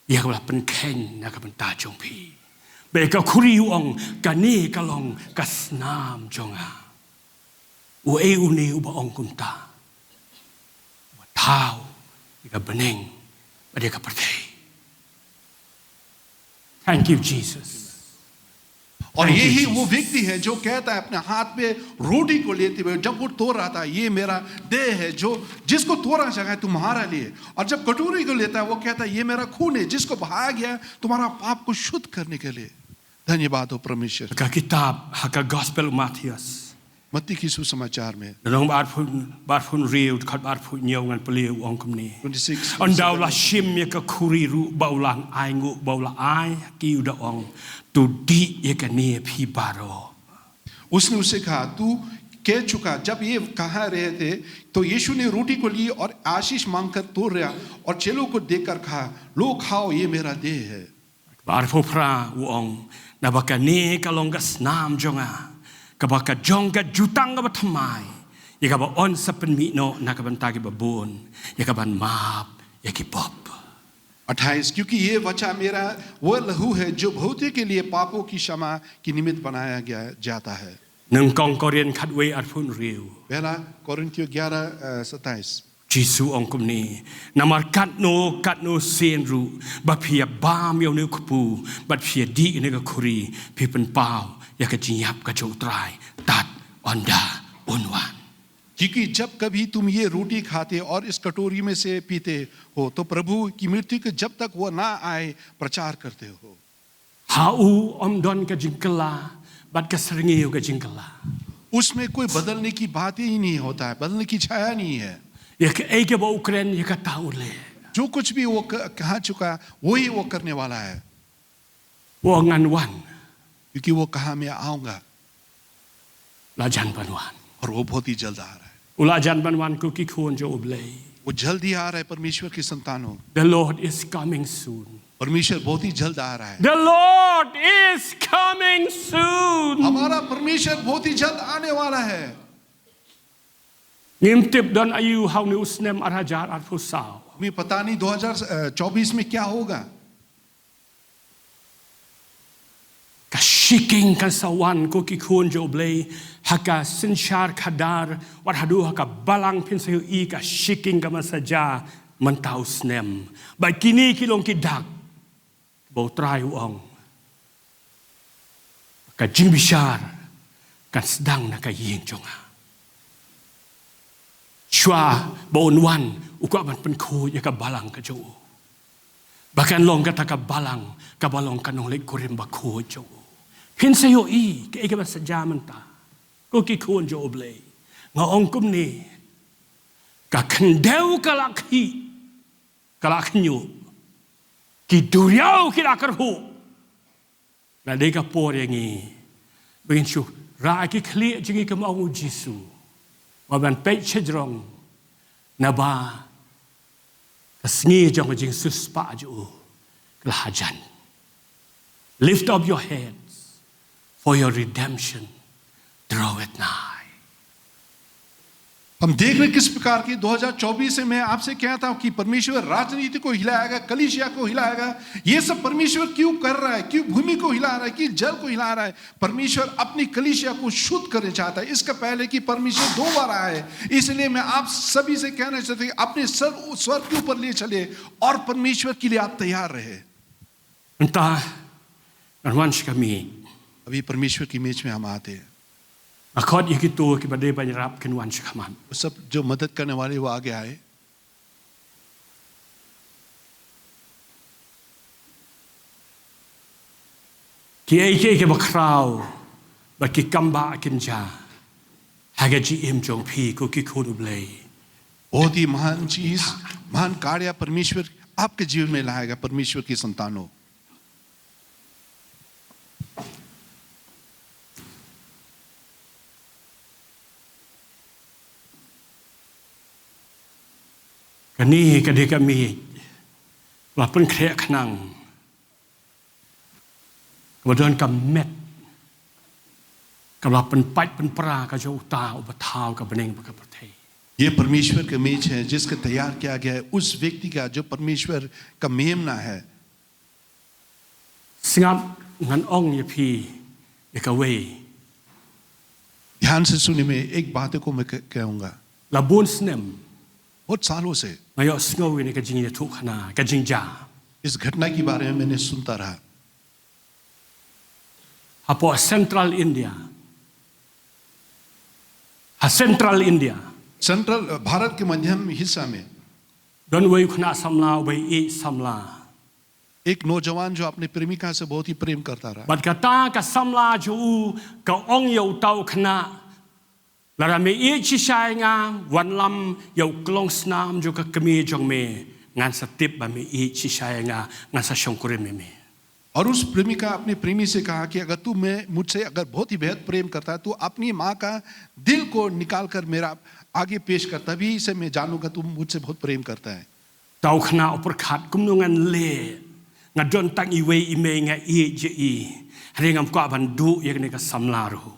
ïa kaba la pynkheiñ na ka bynta jong phi. Bad ïa ka khuri u ong, kane ka long ka snam jong nga. Uei une uba ong kumta? Uba thaw ïa ka bneng bad ïa ka pyrthei. Thank you, Jesus. और यही वो व्यक्ति है जो कहता है अपने हाथ में रोटी को लेते हुए, जब वो तोड़ रहा था, ये मेरा देह है जो, जिसको तोड़ा जाएगा तुम्हारा लिए। और जब कटोरी को लेता है, वो कहता है, ये मेरा खून है जिसको बहाया गया तुम्हारा पाप को शुद्ध करने के लिए। धन्यवाद हो परमेश्वर। Ka kitab ha ka Gospel Mathaios, मत्ती की सुसमाचार में, lynnong ba arphew, ba arphew hynriew, dkhot ba arphew hynñiew ngan pule, u ong kumne. Twenty six, Ynda u la shim ïa ka khuri ruh, ba u la ainguh, ba u la ai, ki u da ong, to dih ïa kane phi baroh. उसने उसे कहा, तू कह चुका। जब ये कह रहे थे, तो यीशु ने रोटी को ली और आशीष मांगकर तोड़ रहा और चेलों को देकर कहा, लो खाओ, ये मेरा देह है। Ba arphew phra u ong, naba kane ka long ka snam jong nga, kaba ka jong ka jutang kaba thymmai, ïa kaba yn sa pynmih noh na ka bynta kiba bun, ïa kaban map ïa ki pop. अट्ठाईस, क्योंकि ये वचा मेरा वह लहू है जो बहुतों के लिए पापों की क्षमा की निमित्त बनाया गया जाता है। Nyngkong Korinth khatwei arphew hynriew. पहला कोरिन्थियों ग्यारह, अ, सत्ताईस। Jisu ong kumne, namar katno katno sien ruh ba phi ïa bam ïa une u kpu bad phi ïa dih ïa une ka khuri, phi pynpaw ïa ka jingïap ka jong u Trai tad ynda un wan. क्योंकि जब कभी तुम ये रोटी खाते और इस कटोरी में से पीते हो, तो प्रभु की मृत्यु के जब तक वो ना आए, प्रचार करते हो। Ha u ym don ka jingkylla bad ka syrngiew ka jingkylla. उसमें कोई बदलने की बात ही नहीं होता है, बदलने की छाया नहीं है। Ïa kaei kaba u kren, ïa kata u leh. जो कुछ भी वो क-, कहा चुका, वही वो करने वाला है। U ong ngan wan. क्योंकि वो कहा, "मैं आऊंगा।" La jan ban wan. और वो बहुत ही जल्द आ रहा है। U la jan ban wan, ko ki khun jong U Blei. वो जल्दी आ रहा है, परमेश्वर की संतानों। The Lord is coming soon. परमेश्वर बहुत ही जल्द आ रहा है। The Lord is coming soon. हमारा परमेश्वर बहुत ही जल्द आने वाला है। Ngim tip don aïu ha une u snem ar hajar arphew saw. हमें पता नहीं दो हज़ार चौबीस में क्या होगा। Ka shi king kan sa wan, ko ki khun jong U Blei, ha ka synshar khadar, wat haduh ha ka balang. Phin sa ïohi ka shi king kaban sa jia mynta u snem. Bad kine ki long ki dak ba U Trai u ong, ka jingbishar kan sdang na ka ïing jong nga. Shuwa ba un wan, u kwah ban pynkhuid ïa ka balang ka jong u. Ba kan long kata ka balang kaba long ka nongleit kurim bakhuid jong u. Phin sa ïohi kaei kaban sa jia mynta, ko ki khun jong U Blei. Nga ong kumne, ka khyndew ka la khih, ka la khñiuh, ki duriaw ki la kyrhuh. La dei ka por ïa ngi ba ngin shu rah ki khlieh jong ngi, kum ong U Jisu, ba ban peit shajrong, naba ka sngi jong ka jingsiewspah jong u ka la hajan. Lift up your heads, for your redemption draweth nigh. हम देख रहे किस प्रकार की दो हज़ार चौबीस में। मैं आपसे कहता हूं कि परमेश्वर राजनीति को हिलाएगा, कलीसिया को हिलाएगा। ये सब परमेश्वर क्यों कर रहा है, क्यों भूमि को हिला रहा है, क्यों जल को हिला रहा है? परमेश्वर अपनी कलीसिया को शुद्ध करना चाहता है। इसका पहले कि परमेश्वर दो बार आए, इसलिए मैं आप सभी से कहना चाहता हूं कि अपने सर स्वर के ऊपर ले चले और परमेश्वर के लिए आप तैयार रहे। Mynta ngan wan sha ka miej. अभी परमेश्वर की मेज में हम आते हैं। Nga khot ïa kito kiba dei ban ïarap kin wan sha khmat. वो सब जो मदद करने वाले, वो आगे आए। Kiei kiei kiba khraw bad ki kam ba kin jia ha ka jingim jong phi, ko ki khun U Blei. बहुत ही महान चीज, महान कार्य परमेश्वर आपके जीवन में लाएगा, परमेश्वर की संतानों। Kane ka dei ka miej ba la pynkhreh khnang, kaba don ka met, kaba la pynpait pynpra ka jong uta uba thaw ka bneng bad ka pyrthei. ये परमेश्वर का मेज है, जिसका तैयार किया गया है उस व्यक्ति का, जो परमेश्वर का मेमना है। Sngap, ngan ong ïa phi ïa kawei. ध्यान से सुनिए, मैं एक बात को मैं कह-, कहूंगा। La bun snem, बहुत सालों से nga ïohsngew ïa kane ka jingïathuhkhana, ka jingjia. इस घटना के बारे में मैंने सुनता रहा। Hapoh Central India. Ha Central India. Central, अ, भारत के मध्यम हिस्सा में। Don uwei u khynnah samla uba ïeit samla. एक नौजवान जो अपने प्रेमिका से बहुत ही प्रेम करता रहा। Bad kata ka samla jong u ka ong ïa uta u khynnah, lada me ïeit shisha ïa nga, wanlam ïa u klongsnam jong ka kmie jong me, ngan sa tip ba me ïeit shisha ïa nga, ngan sa shongkurim ïa me. और उस प्रेमिका अपने प्रेमी से कहा कि अगर तू मैं, मुझसे अगर बहुत ही बेहद प्रेम करता है, तू अपनी माँ का दिल को निकाल कर मेरा आगे पेश कर, तभी से मैं जानूंगा तू मुझसे बहुत प्रेम करता है। Uta u khynnah u pyrkhat, kumno ngan leh, nga don tang iwei i mei nga ïeit ïa i, hynrei ngam kwah ban duh ïa kane ka samla ruh.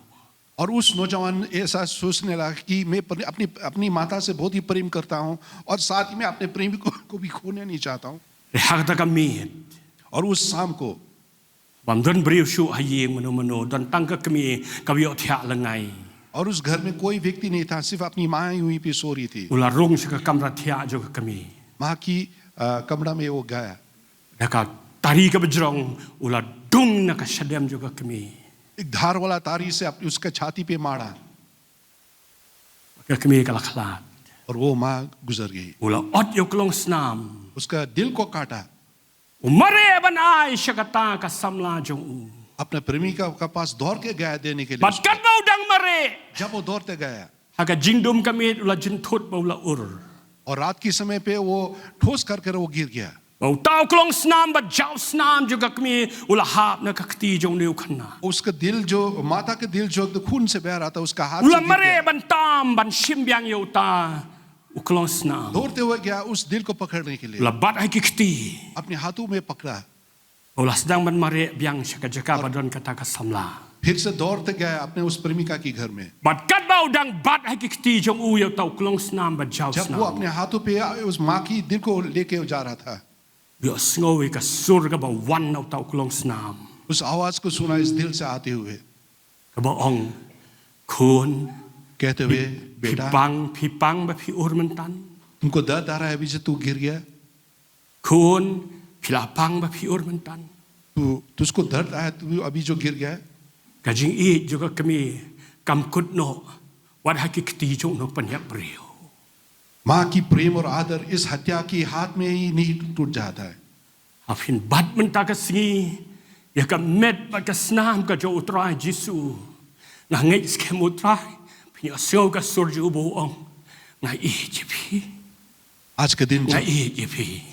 और उस नौजवान ऐसा सोचने लगा कि मैं अपने, अपनी, अपनी माता से बहुत ही प्रेम करता हूँ और साथ ही मैं अपने प्रेमी को, को भी खोना नहीं चाहता हूँ। Hynrei ha kata ka miet, और उस शाम को, bym don briew shuh ha ïing mano mano, don tang ka kmie kaba ïoh thiah lyngngai. और उस घर में कोई व्यक्ति नहीं था, सिर्फ अपनी माँ ही वहीं पे सो रही थी। U la rung sha ka kamra thiah jong ka kmie. माँ की, अ, कमरा में वो गया। Da ka tari kaba jrong u la dung na ka shadem jong ka kmie. एक धार वाला तारी से अपनी, उसका छाती पे मारा। ka kmie ka la khlad. और वो माँ गुजर गई। U la ot ïa u klong snam. उसका दिल को काटा। U mareh ban ai sha kata ka samla jong u. अपने प्रेमिका के पास दौड़ के गया देने के लिए। Bad katba u dang mareh, जब वो दौड़ते गया, ha ka jingdum ka miet u la jynthut bad u la ur. और रात के समय पे वो ठोस कर कर वो गिर गया। Bad uta u klong snam bad jaw snam jong ka kmie u la hap na ka kti jong une u khynnah. उसका दिल जो, माता का दिल जो खून से बह रहा था, उसका हाथ से गिर गया। U la mareh ban tam ban shim biang ïa uta u klong snam. दौड़ते हुए गया उस दिल को पकड़ने के लिए। U la bat ha ki kti. अपने हाथों में पकड़ा। U la sdang ban mareh biang sha ka jaka ba don kata ka samla. फिर से दौड़ते गया अपने उस प्रेमिका के घर में। Bad katba u dang bat ha ki kti jong u ïa uta u klong snam bad jaw snam, जब वो अपने हाथों पे उस माँ की दिल को लेके जा रहा था, u ïohsngew ïa ka sur kaba wan na uta u klong snam. उस आवाज को सुना इस दिल से आते हुए। Kaba ong, khun, कहते हुए, phi, बेटा, phi pang, phi pang ba phi ur myntan. तुमको दर्द आ रहा है अभी से तू गिर गया। Khun, phi la pang ba phi ur myntan. तू, तुझको दर्द आया, तू अभी जो गिर गया। Ka jingïeit jong ka kmie kam kut noh wat ha ki kti jong u nongpynïap briew. माँ की प्रेम और आदर इस हत्या के हाथ में ही नहीं टूट जाता है। Haba phin bat mynta ka sngi ïa ka met bad ka snam ka jong u Trai Jisu, nga ngeit skhem u Trai, phin ïohsngew ka sur jong u ba u ong, nga ïeit ïa phi. आज के दिन nga ïeit ïa phi.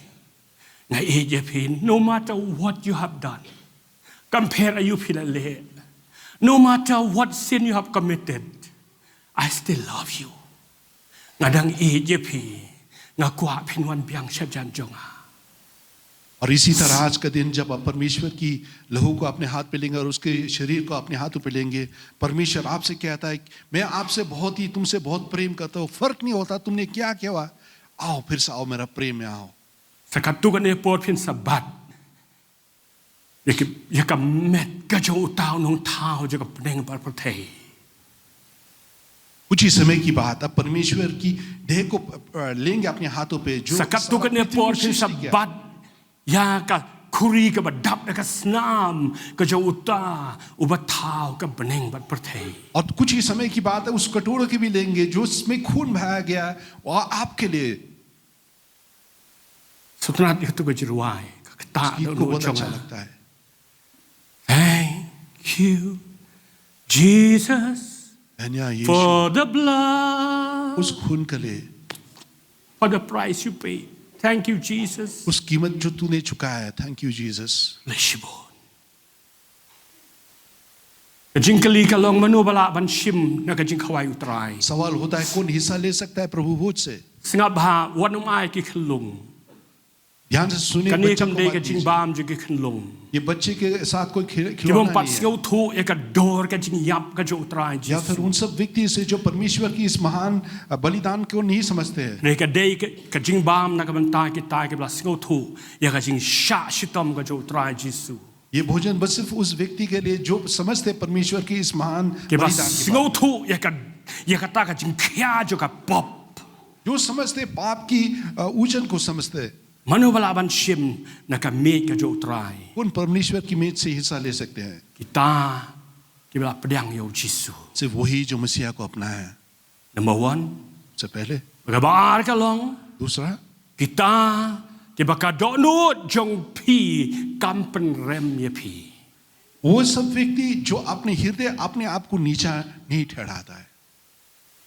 Nga ïeit ïa phi, no matter what you have done. Kam pher aïu phi la leh. No matter what sin you have committed, I still love you. Nga dang ïeit ïa phi. Nga kwah phin wan biang shajan jong nga. और इसी तरह आज का दिन जब आप परमेश्वर की लहू को अपने हाथ पे लेंगे और उसके शरीर को अपने हाथों पे लेंगे, परमेश्वर आपसे कहता है, मैं आपसे बहुत ही, तुमसे बहुत प्रेम करता हूँ, फर्क नहीं होता तुमने क्या किया हुआ, आओ, फिर से आओ, मेरा प्रेम में आओ। Sa katto katne por phin sa bat ïa ka, ïa ka met ka jong uta u nongthaw jong ka bneng bad pyrthei. कुछ ही समय की बात, अब परमेश्वर की देह को, अ, लेंगे अपने हाथों पे, जो Sa katto katne por phin sa bat ïa ka khuri kaba dap da ka snam ka jong uta uba thaw ka bneng bad pyrthei. और कुछ ही समय की बात है, उस कटोरे के भी लेंगे, जो उसमें खून बहाया गया, वो आपके लिए। Sngewtynnat ïa kato ka jingrwai ka ktah. इसकी da u को बहुत अच्छा jong nga. लगता है। Thank you, Jesus, धन्य यीशु, for the blood, उस खून के लिए, for the price you paid. Thank you, Jesus. उस कीमत जो तूने चुकाया है। Thank you, Jesus. Leh shibun. Ka jingkylli ka long, mano ba lah ban shim na ka jingkhawai u Trai? सवाल होता है, कौन हिस्सा ले सकता है प्रभु भोज से? Sngap bha, wat nym ai ki khyllung. ध्यान से सुनिए, बच्चों को मत दीजिए। Kane kam dei ka jingbam jong ki khyllung. ये बच्चे के साथ कोई खिल-, खिलौना नहीं है। Ki bym pat sngewthuh ïa ka dor ka jingïap ka jong u Trai Jisu. या फिर उन सब व्यक्ति से जो परमेश्वर की इस महान, अ, बलिदान को नहीं समझते हैं। Hynrei ka dei ka, ka jingbam na ka bynta kita kiba la sngewthuh ïa ka jingshah shitom ka jong u Trai Jisu. ये भोजन बस सिर्फ उस व्यक्ति के लिए जो समझते हैं परमेश्वर की इस महान बलिदान के बारे में। Kiba sngewthuh ïa ka, ïa kata ka jingkhia jong ka pop. जो समझते हैं पाप की, अ, ओजन को समझते हैं। Mano ba lah ban shim na ka miej ka jong u Trai? कौन परमेश्वर की मेज से हिस्सा ले सकते हैं? Kita kiba la pdiang ïa u Jisu. सिर्फ वही जो मसीहा को अपनाया। Number one. सबसे पहले। Kaba ar ka long, दूसरा। Kita kiba ka dohnud jong phi kam pynrem ïa phi. वो सब व्यक्ति जो अपने हृदय अपने आप को नीचा नहीं ठहराता है।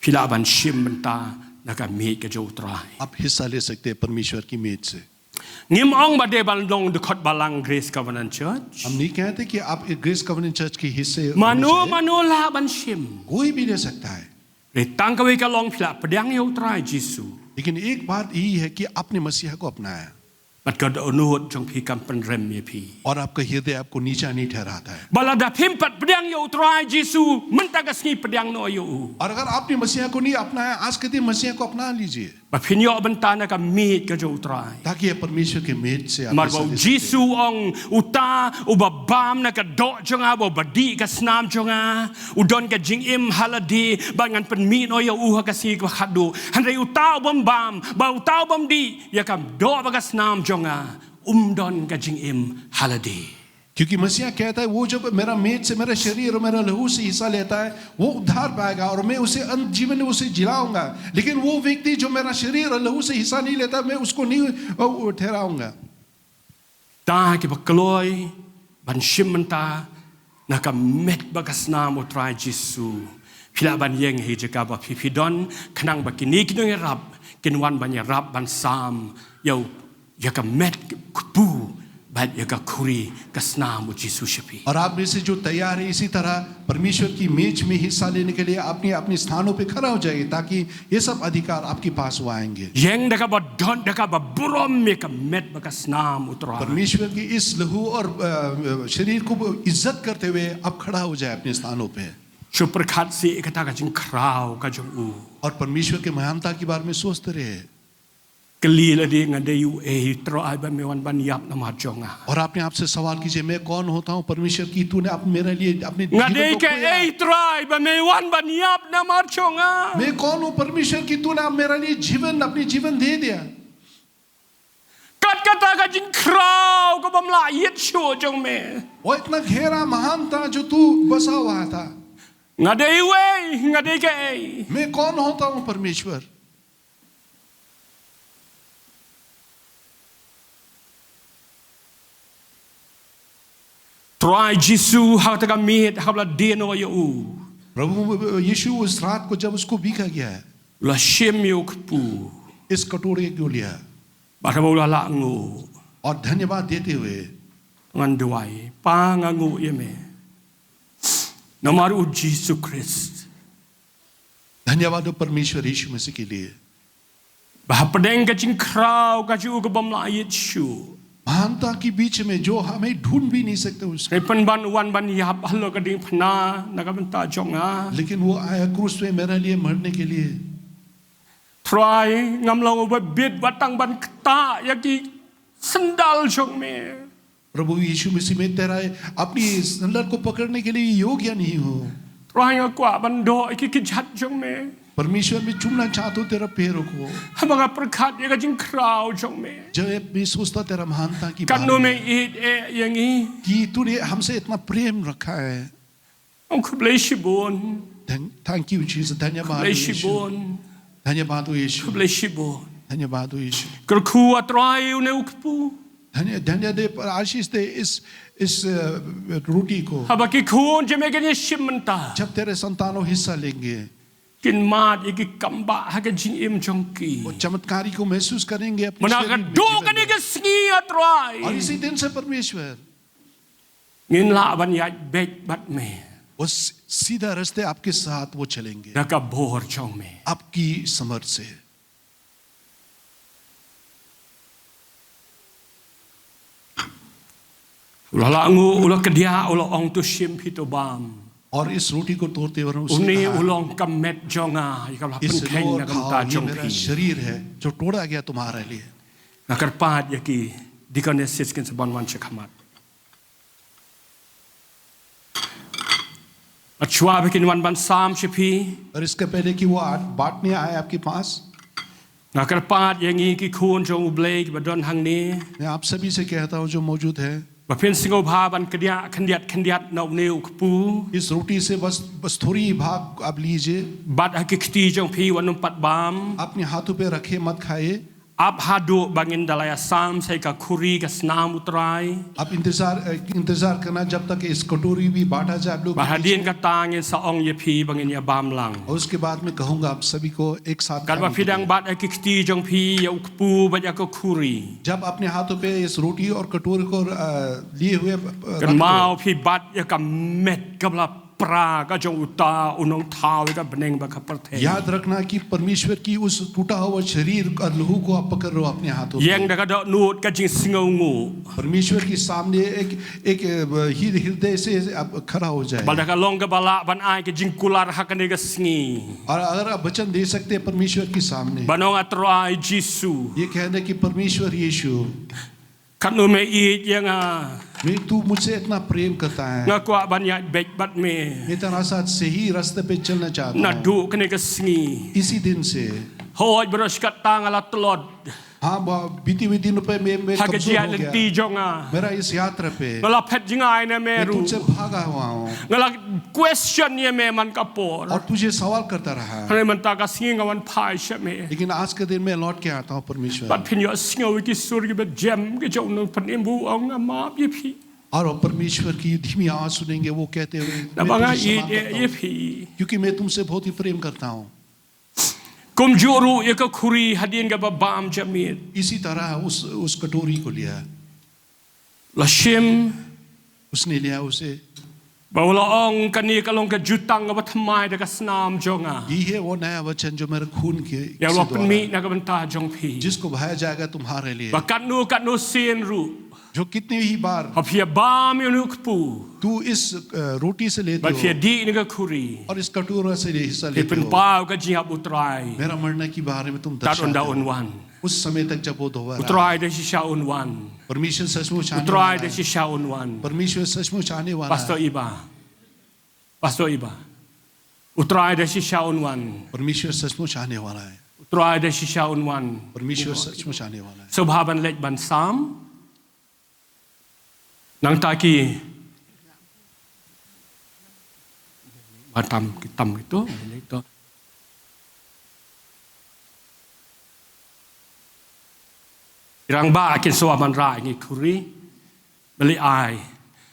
Phi lah ban shim mynta na ka miej ka jong u Trai. आप हिस्सा ले सकते हैं परमेश्वर की मेज से। Ngim ong ba dei ban long dkhot balang Grace Covenant Church. हम नहीं कहते कि आप एक ग्रेस कवेनेंट चर्च के हिस्से होने चाहिए। Mano mano lah ban shim. कोई भी ले सकता है। Hynrei tang kawei ka long, phi la pdiang ïa u Trai Jisu. लेकिन एक बात यही है कि आपने मसीहा को अपनाया। Bad ka dohnud jong phi kam pynrem ïa phi. और आपका हृदय आपको नीचा नहीं ठहराता है। Bad lada phim pat pdiang ïa u Trai Jisu, mynta ka sngi pdiang noh ïa u. और अगर आपने मसीहा को नहीं अपनाया, आज के दिन मसीहा को अपना लीजिए। Ba phin ïoh bynta na ka miej ka jong u Trai. ताकि आप परमेश्वर के मेज से आप हिस्सा ले सकते हैं। Namar ba u Jisu u ong, uta uba bam na ka doh jong nga, uba dih ka snam jong nga, u don ka jingim ha lade, bad ngan pynmih noh ïa u ha ka sngi kaba khatduh. Hynrei uta u bym bam, bad uta u bym dih ïa ka doh bad ka snam jong nga, um don ka jingim ha lade. क्योंकि मसीहा कहता है, वो जब मेरा मेज से, मेरा शरीर और मेरा लहू से हिस्सा लेता है, वो उद्धार पाएगा और मैं उसे अंत जीवन में उसे जिलाऊंगा। लेकिन वो व्यक्ति जो मेरा शरीर और लहू से हिस्सा नहीं लेता, मैं उसको नहीं, अ, ठहराऊंगा। Da kiba kloi ban shim bynta na ka met bad ka snam U Trai Jisu, phi lah ban ïeng ha ka jaka ba phi phi don, khnang ba kine ki nongïarap kin wan ban ïarap ban sam ïa u, ïa ka met kpu bad ïa ka khuri ka snam U Jisu sha phi. और आप में से जो तैयार है, इसी तरह परमेश्वर की मेज में हिस्सा लेने के लिए अपने अपने स्थानों पे खड़ा हो जाइए, ताकि ये सब अधिकार आपके पास वो आएंगे। Ïeng da kaba don, da kaba burom ïa ka met bad ka snam U Trai. परमेश्वर की इस लहू और, अ, शरीर को इज्जत करते हुए आप खड़ा हो जाए अपने स्थानों पे। Shu pyrkhat seh ïa kata ka jingkhraw ka jong u. और परमेश्वर के महानता के बारे में सोचते रहे। Kylli lade, nga dei uei Trai ba me wan ban ïap namar jong nga? और अपने आप से सवाल कीजिए, मैं कौन होता हूँ परमेश्वर की तूने आप मेरे लिए अपने Nga जीवन dei को खोया? Kaei Trai ba me wan ban ïap namar jong nga? मैं कौन हूँ परमेश्वर की तूने आप मेरे लिए जीवन, अपनी जीवन दे दिया? Kat kata ka jingkhraw ka bym lah ïit shuh jong me. वो इतना गहरा महान था जो तू बसा हुआ था। Nga dei uei, nga dei kaei? मैं कौन होता हूँ परमेश्वर? Trai Jisu ha kata ka miet ha kaba la die noh ïa u. प्रभु यीशु उस रात को जब उसको बीका गया है, u la shim ïa u kpu. इस कटोरे को लिया. Bad haba u la lah nguh. और धन्यवाद देते हुए. Ngan duwai, Pa nga nguh ïa me. Namar u Jisu Khrist. धन्यवाद हो परमेश्वर यीशु मसीह के लिए. Ba hapdeng ka jingkhraw ka jong u ka bym lah ïit shuh. महानता के बीच में जो हमें ढूंढ भी नहीं सकते उसको. Hynrei pynban u wan ban ïap halor ka diengphna na ka bynta jong nga. लेकिन वो आया क्रूस पे मेरे लिए मरने के लिए. Trai, ngam long uba bit wat tang ban ktah ïa ki sandal jong me. प्रभु यीशु मसीह, मैं तेरा अपनी सैंडल को पकड़ने के लिए योग्य नहीं हूँ. Trai, nga kwah ban doh ïa ki kjat jong me. परमेश्वर, मैं चूमना चाहता हूँ तेरा पैरों को. Haba nga pyrkhat ïa ka jingkhraw jong me. जब मैं सोचता तेरा महानता की बारे में. Katno me ïeit eh ïa ngi. कि तूने हमसे इतना प्रेम रखा है. Oh, khublei shibun. Thank, thank you, Jesus. धन्यवाद हो, यीशु. Khublei shibun. धन्यवाद हो, यीशु. Khublei shibun. धन्यवाद हो, यीशु. Kyrkhu, ah Trai, une u kpu. धन्य, धन्य दे, आशीष दे इस, इस, अ, रोटी को. Haba ki khun jong me kin ïashim bynta. जब तेरे संतान वो हिस्सा लेंगे. Kin mad ïa ki kambah ha ka jingim jong ki. वो चमत्कारी को महसूस करेंगे अपने शरीर में, जीवन में. Mynta naduh kane ka sngi, ah Trai. और इसी दिन से, परमेश्वर. Ngin lah ban ïaid beit bad me. वो स-, सीधा रास्ते आपके साथ वो चलेंगे. Da ka bor jong me. आपकी समर्थ से. U la lah nguh, u la kdiah, u la ong to shim phi to bam. और इस रोटी को तोड़ते हुए उसने Une कहा, u long ka met jong nga, ïa kaba la pynkheiñ na ka bynta jong phi. इसे लो और खाओ, ये मेरा शरीर है, जो तोड़ा गया तुम्हारे लिए. Nga kyrpad ïa ki deaconesses kin sa ban wan sha khmat. Bad shuwa ba kin wan ban sam sha phi. और इसके पहले कि वो आज बांटने आए आपके पास. Nga kyrpad ïa ngi ki khun jong U Blei kiba don hangne. मैं आप सभी से कहता हूँ जो मौजूद है. Ba phin sngewbha ban kdiah khyndiat khyndiat na une u kpu. इस रोटी से बस, बस थोड़ी ही भाग आप लीजिए. Bat ha ki kti jong phi wat nym pat bam. अपने हाथों पे रखे, मत खाइए. Ap haduh ba ngin da la ïasam sa ïa ka khuri ka snam U Trai. आप इंतजार, इंतजार करना जब तक इस कटोरी भी बांटा जाए आप लोग के बीच में. Bad hadien kata ngin sa ong ïa phi ba ngin ïa bam lang. और उसके बाद मैं कहूँगा आप सभी को एक साथ खाने के लिए. Katba phi dang bat ha ki kti jong phi ïa u kpu bad ïa ka khuri. जब अपने हाथों पे इस रोटी और कटोरे को, अ, लिए हुए, अ, रख दो. Kynmaw phi bat ïa ka met kaba la pra ka jong uta u nongthaw ïa ka bneng bad ka pyrthei. याद रखना कि परमेश्वर की उस टूटा हुआ शरीर और लहू को आप पकड़ रहे हो अपने हाथों में. Ïeng da ka dohnud ka jingsngewnguh. परमेश्वर के सामने एक, एक, अ, हृ-, हृदय से आप खड़ा हो जाए. Bad da ka long kaba lah ban ai ka jingkular ha kane ka sngi. और अगर आप वचन दे सकते हैं परमेश्वर के सामने. Ban ong, ah Trai Jisu. ये कहना कि परमेश्वर यीशु. Katno me ïeit ïa nga. मैं, तू मुझसे इतना प्रेम करता है. Nga kwah ban ïaid beit bad me. मैं तेरा साथ सही रास्ते पे चलना चाहता हूँ. Naduh kane ka sngi. इसी दिन से. Hooid, baroh shi katta nga la tlot. हाँ, ब-, बीते हुए दिनों पे मैं, मैं Ha ka कमजोर हो गया। jingïaid lynti jong nga. मेरा इस यात्रा पे Nga la phet jngai na me मैं ruh. तुझसे भागा हुआ हूँ। Nga la question ïa me man ka por. और तुझे सवाल करता रहा। Hynrei mynta ka sngi nga wan phai sha me. लेकिन आज के दिन मैं लौट के आता हूँ, परमेश्वर। Bad phin ïohsngew ïa ki sur kiba jem ki jong u nongpynim, u ong, nga map ïa phi. और परमेश्वर की धीमी आवाज सुनेंगे, वो कहते हुए, Naba मैं nga तुझे ïeit क्षमा करता ïa हूँ, phi. क्योंकि मैं तुमसे बहुत ही प्रेम करता हूँ। Kumjuh ruh ïa ka khuri hadien kaba bam jabieng. इसी तरह उस, उस कटोरी को लिया। La shim. उसने लिया उसे। Bad u la ong, kane ka long ka jutang kaba thymmai da ka snam jong nga. ये है वो नया वचन जो मेरे खून के, ïa u la pynmih na ka bynta jong phi. जिसको बहाया जाएगा तुम्हारे लिए। Bad katno katno sien ruh. जो कितने ही बार Haba phi ïa bam ïa une u kpu. तू इस, अ, रोटी से लेते हो Bad phi ïa dih ïa une u khuri. और इस कटोरा से हिस्सा Phi लेते हो। pynpaw ïa ka jingïap U Trai. मेरा मरने के बारे में तुम Tad ynda दर्शाते हो। un wan. उस समय तक जब वो दोबारा U Trai da shisha un wan. परमेश्वर सचमुच U आने Trai वाला da है। shisha un wan. परमेश्वर सचमुच आने वाला Pastor है। Iba. Pastor Iba. U Trai da shisha un wan. परमेश्वर सचमुच आने वाला है। U Trai da shisha un wan. परमेश्वर सचमुच आने वाला है। Sngewbha ban leit ban sam. Nangta ki, ba tam, ki tam kito, kito. Ki rangbah kin sa wan ban rah ïa une u khuri. Balei ai.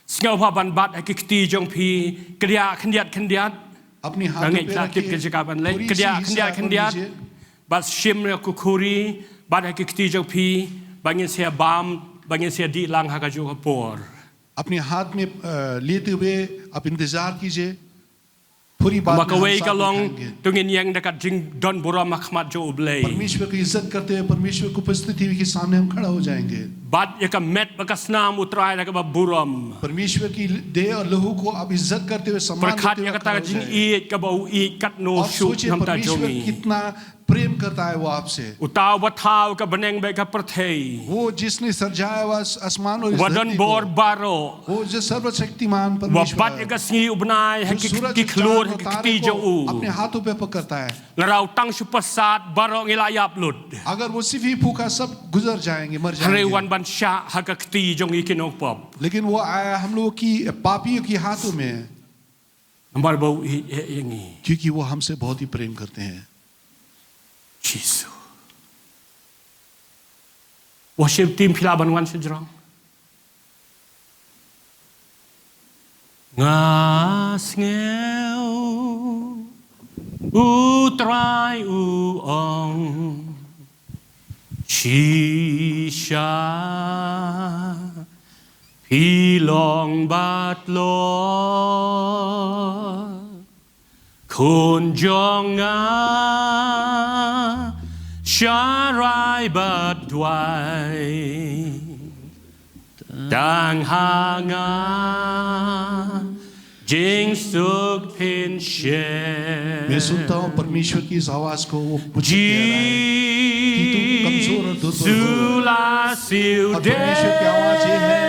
Sngewbha ban bat ha ki kti jong phi, khyndiat khyndiat khyndiat. अपने हाथों पे रखिए। Nga ngeit la tip ka jaka ban leit. थोड़ी सी Khyndiat हिस्सा khyndiat कर khyndiat. लीजिए। Bad shim ïa u khuri, bat ha ki kti jong phi, ba ngin sa ïa bam, ba ngin sa ïa dih lang ha kajuh ka por. अपने हाथ में, अ, लेते हुए आप इंतजार कीजिए। पूरी बात Namar में हम kawei साथ ka में long, खाएंगे। to ngin ïeng da ka jingdon burom ha khmat jong U Blei. परमेश्वर की इज्जत करते हुए परमेश्वर की उपस्थिति के सामने हम खड़ा हो जाएंगे। Bat ïa ka met bad ka snam U Trai da kaba burom. परमेश्वर की देह और लहू को आप इज्जत करते हुए, सम्मान Pyrkhat देते ïa हुए kata खड़ा ka हो जाएंगे। jingïeit kaba u ïeit katno shuh na ka bynta jong ngi. और सोचिए परमेश्वर कितना प्रेम करता है वो आपसे। Uta uba thaw ka bneng bad ka pyrthei. वो जिसने सृजाया हुआ आसमान और इस धरती को। Uba don bor baroh. वो जो सर्वशक्तिमान परमेश्वर है। Uba bat ïa ka sngi u bnai ha ki, ki khlur ha ki kti jong u. जो सूरज, चांद और तारे को अपने हाथों पे पकड़ता है। Lada u tang shu pyrsad baroh ngi la ïap lut. अगर वो सिर्फ ही फूंका, सब गुजर जाएंगे, मर जाएंगे। Hynrei u wan ban shah ha ka kti jong ngi ki nongpop. लेकिन वो आया हम लोगों की, पापियों की हाथों में। Namar ba u ïeit ïa ngi. क्योंकि वो हमसे बहुत ही प्रेम करते हैं। Jisu. Worship team, phi lah ban wan shajrong. Nga sngew U Trai u ong, shisha phi long bad lor, khun jong nga, sharai bad duwai. Tang ha nga jingsuk phin shem. मैं सुनता हूँ परमेश्वर की इस आवाज को, वो मुझसे कह रहा है कि तू कमजोर और दुर्बल हो। Jisu la siu dei. और परमेश्वर की आवाज ये है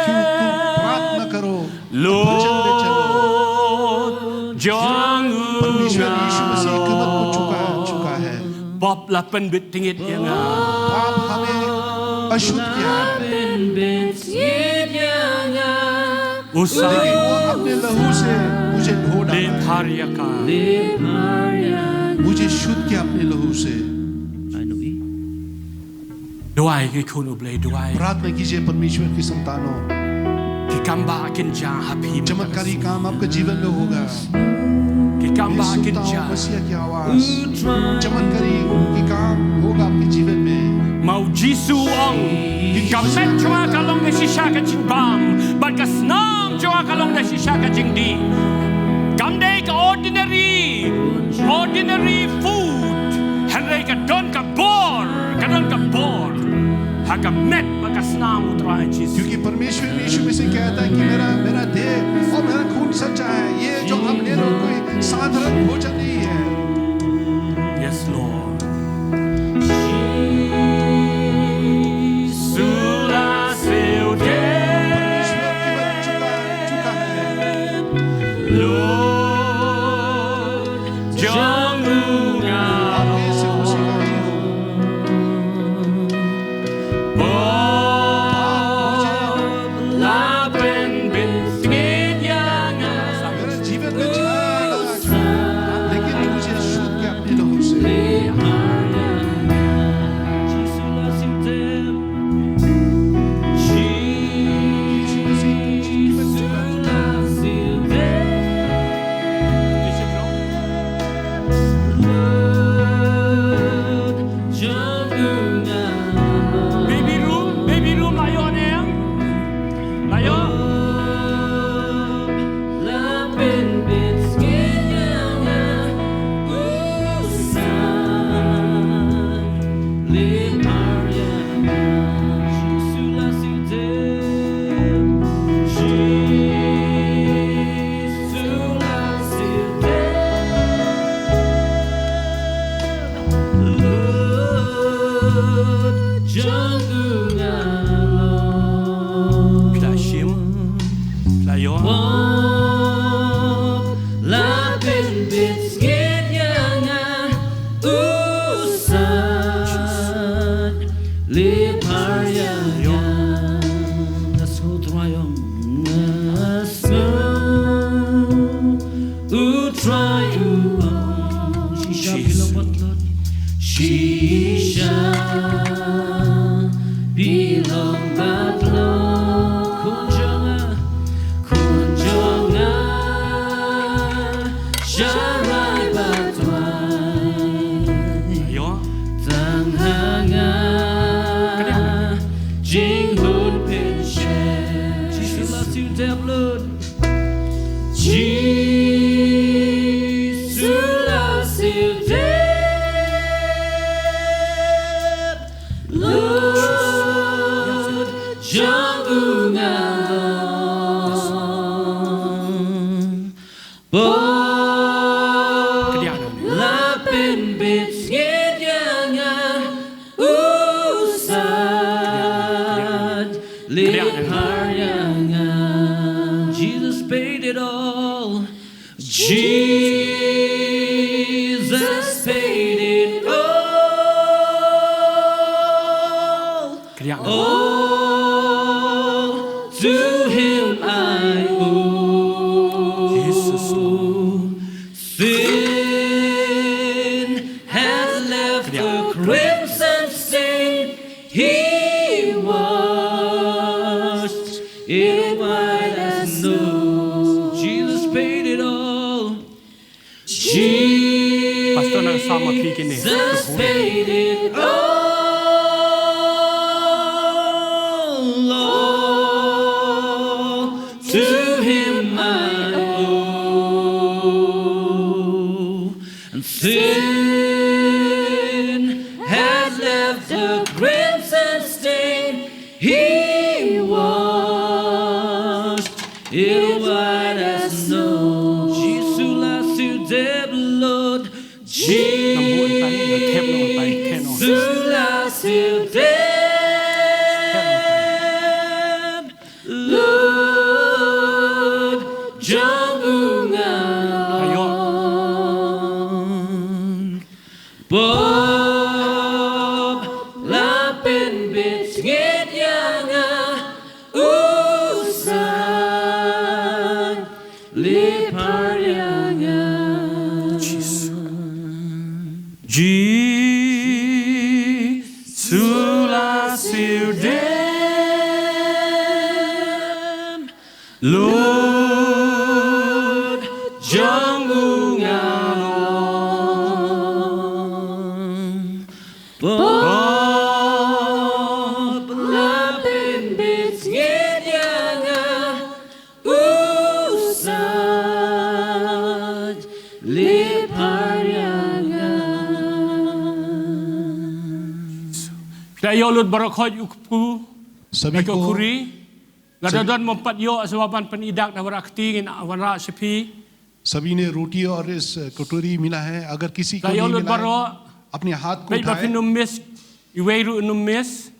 कि तू प्रार्थना करो, भजन में चलो। Lord, jong u परमेश्वर यीशु मसीह कीमत को चुका, चुका है। Pop la pynbit tyngit ïa nga. पाप हमें अशुद्ध किया है। U sa. लेकिन वो अपने लहू से मुझे धो डाला है। Lepar ïa ka. मुझे शुद्ध किया अपने लहू से। Duwai ki khun U Blei, duwai. प्रार्थना कीजिए परमेश्वर की संतानों। Ki kam ba kin jia ha phi. चमत्कारी काम आपके जीवन में होगा। Ki kam ba kin jia. मैं सुनता हूँ मसीह की आवाज। चमत्कारी की काम होगा आपके जीवन में। Namar u Jisu u ong, ka met jong nga ka long da shisha ka jingbam, bad ka snam jong nga ka long da shisha ka jingdih. Kam dei ka ordinary, ordinary food. Hynrei ka don ka bor, ka don ka bor ha ka met bad ka snam U Trai Jisu. क्योंकि परमेश्वर यीशु मसीह कहता है कि मेरा, मेरा देह और मेरा खून सच्चा है। ये जो आप ले रहे हो, कोई साधारण भोजन नहीं है। Yes, Lord. Jisu la siu dei. परमेश्वर कीमत चुका, चुका है। Lord, jong u nga. आप में से खुशी का Phi la shim, phi la ïoh. La pynbit sngiat ïa nga, u San, leh phar ïa nga. Nga sngew Trai ong, nga sngew U Trai u ong, shisha phi long bad Lord. Shisha phi long bad Lord. Khun jong nga, khun jong nga, sharai bad wai. Ayo. Tang ha nga, ka dei ha nga, jinghun pynshem. Jisu la siew dep lut. Jisu la siew dep lut, jong u nga long. Pop la pynbit sngiat ïa nga, u San, leh phar ïa nga. Jesus paid it all. Jesus paid it all. All to him I owe. Sin has left a crimson stain. He washed it white as snow. Jesus paid it all. Pastor, nang sam ma phi kine. Jesus paid it all. All to him I owe. And sin has left a crimson stain. He washed it white as snow. Jisu la siew dep lut. Jisu la siew dep lut, jong u nga long. Pop la pynbit sngiat ïa nga, u San, leh phar ïa nga. Jisu la siew dep lut, jong u nga long. Pop la pynbit sngiat ïa nga, u San, leh phar ïa nga. Phi la ïoh lut baroh khoit u kpu. Sami ko khuri. Lada don mom pat ïoh, sngewbha ban pyni dak da wara kti, ngin wanrah sha phi. सभी ने रोटी और इस कटोरी मिला है, अगर किसी को नहीं मिला है, अपने हाथ को उठाए। Peit ba phin ym miss iwei ruh, ym miss.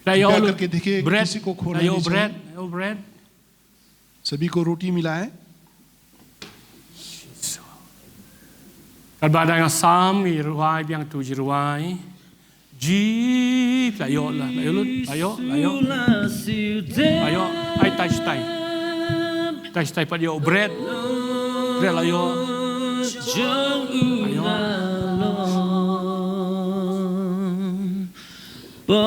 कृपया करके देखिए, किसी को खोना नहीं चाहिए। Bread, ïoh bread. सभी को रोटी मिला है। Katba dang ïa sam, i rwai biang tu, i rwai. Ji, la ïoh la, la ïoh lut, la ïoh, la ïoh. La ïoh, ai tai stai. Tai stai pat ïoh bread. Bread la ïoh. La ïoh. Pop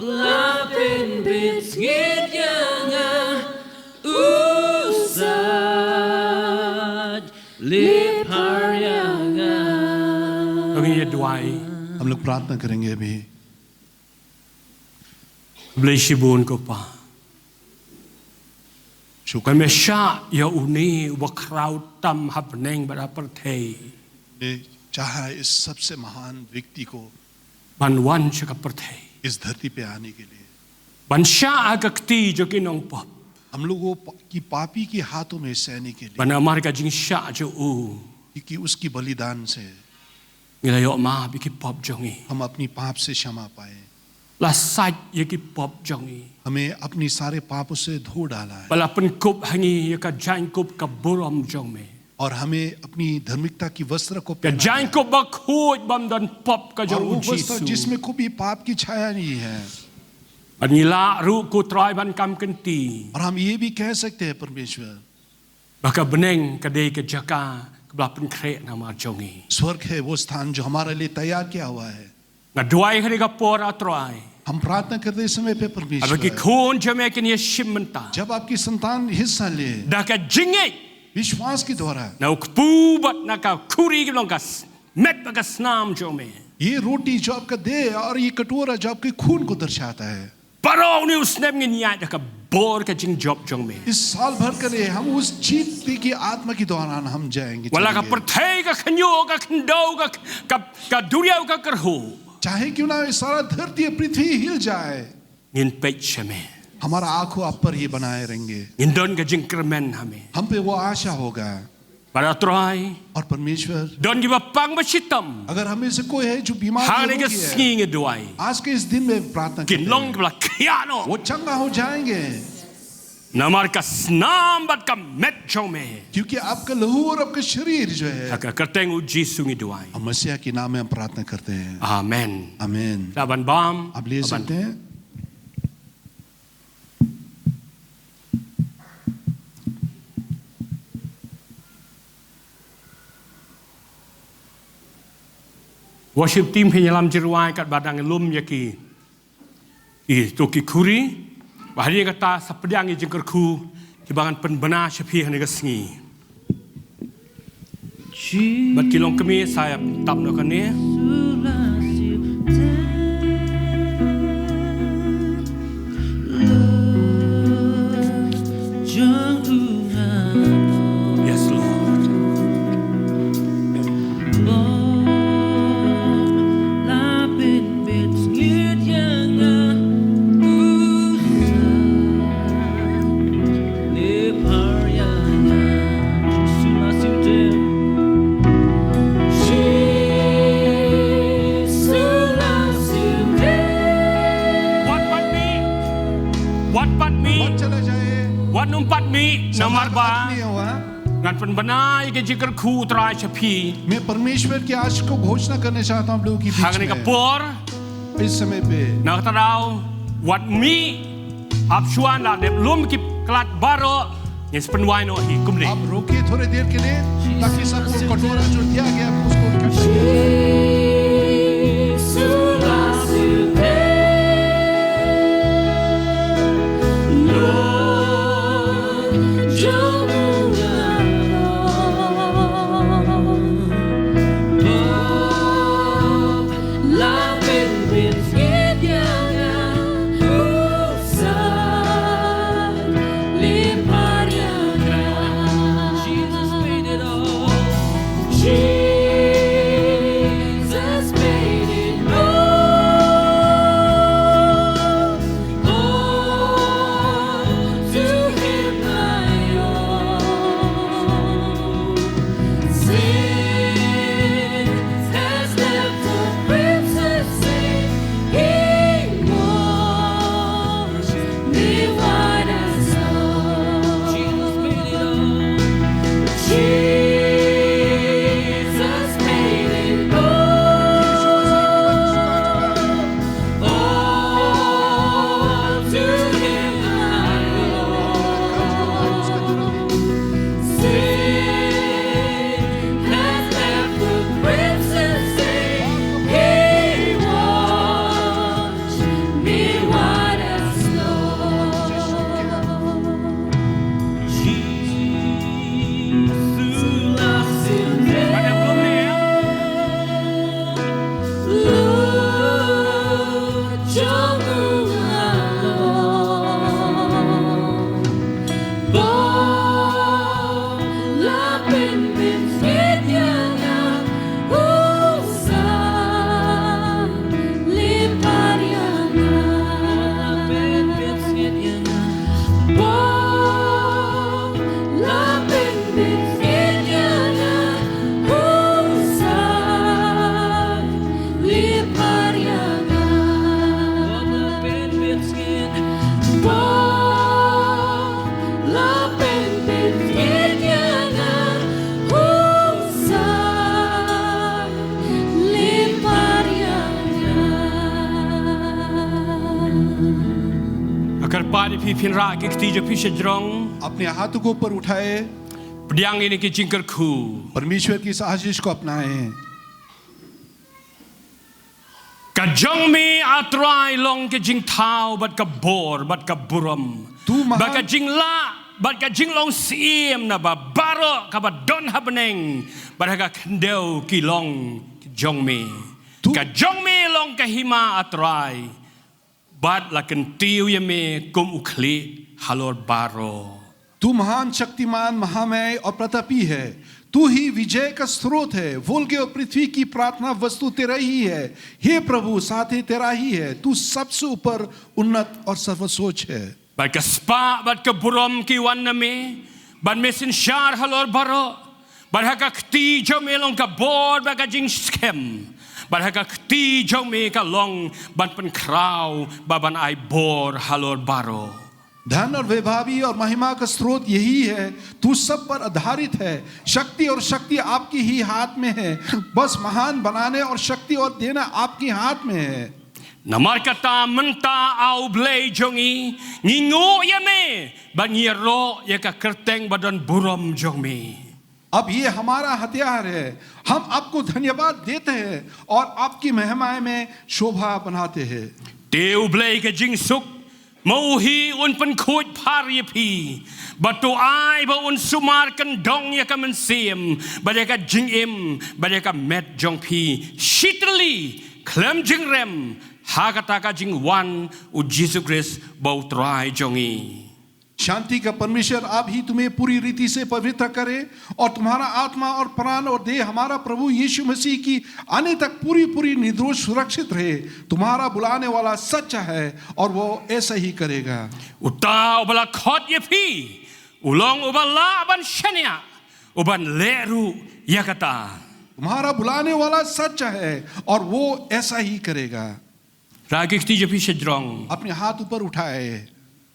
la pynbit sngiat ïa nga, u San, leh phar ïa nga. To ngin ïa duwai. हम लोग प्रार्थना करेंगे अभी। Khublei shibun ko Pa. Shu ka me shah ïa une uba khraw tam ha bneng bad ha pyrthei. चाहा है इस सबसे महान व्यक्ति को ban wan sha ka pyrthei, इस धरती पे आने के लिए। Ban shah ha ka kti jong ki nongpop, हम लोगों प-, की पापी के हाथों में सहने के लिए, ban namar ka jingshah jong u, क्योंकि उसकी बलिदान से ngi la ïoh map ïa ki pop jong ngi, हम अपनी पाप से क्षमा पाए। La sait ïa ki pop jong ngi, हमें अपनी सारे पापों से धो डाला है। Ba la pynkup ha ngi ïa ka jaiñkup ka burom jong me, और हमें अपनी धार्मिकता की वस्त्र को पहना है। Ka jaiñkup bakhuid bym don pop ka jong u Jisu, और वो वस्त्र जिसमें कभी पाप की छाया नहीं है। Ban ngi lah ruh, ko Trai, ban kam kynti, और हम ये भी कह सकते हैं, परमेश्वर, ba ka bneng ka dei ka jaka kaba la pynkhreh namar jong ngi. स्वर्ग है वो स्थान जो हमारे लिए तैयार किया हुआ है। Nga duwai ha kane ka por, ah Trai, हम प्रार्थना करते इस समय पे, परमेश्वर, haba ki khun jong me kin ïashim bynta, जब आपकी संतान हिस्सा ले, da ka jingngeit, विश्वास के द्वारा, na u kpu bad na ka khuri ki long ka s-, met bad ka snam jong me. ये रोटी जो आपका देह और ये कटोरा जो आपके खून को दर्शाता है। Baroh une u snem ngin ïaid da ka bor ka jingjop jong me. इस साल भर के लिए हम उस जीतने की आत्मा के दौरान हम जाएंगे, चलेंगे। Wat la ka pyrthei ka khñiuh, ka khyndew, ka, ka, ka duriaw ka kyrhuh, चाहे क्यों ना ये सारा धरती, पृथ्वी हिल जाए, ngin peit sha me, हमारा आंखों आप पर ही बनाए रहेंगे। Ngin don ka jingkyrmen ha me, हम पे वो आशा होगा। Bad, ah Trai, और परमेश्वर, don kiba pang ba shitom, अगर हमें से कोई है जो बीमार, ha kane ka sngi, ngi duwai, आज के इस दिन में प्रार्थना करते हैं, kin long kiba la khiah noh, वो चंगा हो जाएंगे। Namar ka snam bad ka met jong me, क्योंकि आपका लहू और आपका शरीर जो है, ha ka kyrteng u Jisu ngi duwai, और मसीहा के नाम में हम प्रार्थना करते हैं। Amen. आमीन। Da ban bam, आप ले सकते हैं। Worship team, phin ïalam jingrwai katba dang lum ïa ki, ki, to ki khuri. Bad hadien kata sa pdiang ïa ki jingkyrkhu kiba ngan pynbna sha phi ha kane ka sngi. Bad ki longkmie sa ïa tap noh kane. Yes, Lord. Wat pat mih. Wat pat mih. Wat chale jaye. Wat nym pat mih. Samay namar ba, pat nahi hua. Ngan pynbna ïa ka jingkyrkhu Trai sha phi. मैं परमेश्वर के आशीष को घोषणा करने चाहता हूँ आप लोगों के बीच में। Ha kane ka por, इस समय पे। Na kata ka daw, wat mih, hap shuwa, la dep lum ki klat baroh, ngin sa pynwai noh hi kumne. आप रुकिए थोड़ी देर के लिए, ताकि सब वो कटोरा जो दिया गया है, उसको इकट्ठा किया जाए। Ïa phi, phin rah ki kti jong phi sha jrong. अपने हाथों को ऊपर उठाए। Pdiang ïa kine ki jingkyrkhu. परमेश्वर की इस आशीष को अपनाएं। Ka jong me, A Trai, long ka jingthaw bad ka bor bad ka burom, तू महान bad ka jinglah bad ka jinglong syiem na baroh kaba don ha bneng bad ha ka khyndew ki long jong me. तू Ka jong me long ka hima, A Trai, bad la kyntiew ïa me kum u khlieh halor baroh. तू महान, शक्तिमान, महामय और प्रतापी है। तू ही विजय का स्रोत है। स्वर्ग और पृथ्वी की प्रार्थना वस्तु तेरा ही है। हे प्रभु, साथ ही तेरा ही है। तू सबसे ऊपर, उन्नत और सर्वसोच है। Bad ka spah bad ka burom ki wan na me, bad me synshar halor baroh. Bad ha ka kti jong me long ka bor bad ka jingskhem. Bad ha ka kti jong me ka long ban pynkhraw bad ban ai bor halor baroh. धन और वैभवी और महिमा का स्रोत यही है। तू सब पर आधारित है। शक्ति और शक्ति आपकी ही हाथ में है। बस महान बनाने और शक्ति और देना आपके हाथ में है। Namar kata mynta, A U Blei jong ngi, ngi nguh ïa me bad ngi ïaroh ïa ka kyrteng ba don burom jong me. अब ये हमारा हथियार है, हम आपको धन्यवाद देते हैं और आपकी महिमा में शोभा बनाते हैं। Te U Blei ka jingsuk, ma u hi un pynkhuid phar ïa phi, bad to ai ba un sumar kyndong ïa ka mynsiem bad ïa ka jingim bad ïa ka met jong phi shi tylli khlem jingrem, ha kata ka jingwan U Jisu Khrist ba U Trai jong ngi. शांति का परमेश्वर आप ही तुम्हें पूरी रीति से पवित्र करे और तुम्हारा आत्मा और प्राण और देह हमारा प्रभु यीशु मसीह की आने तक पूरी पूरी निर्दोष सुरक्षित रहे। तुम्हारा बुलाने वाला सच्चा है और वो ऐसा ही करेगा। Uta uba la khot ïa phi u long uba lah ban shaniah, uban leh ruh ïa kata. तुम्हारा बुलाने वाला सच्चा है और वो ऐसा ही करेगा। Rah ki kti jong phi sha jrong. अपने हाथ ऊपर उठाए।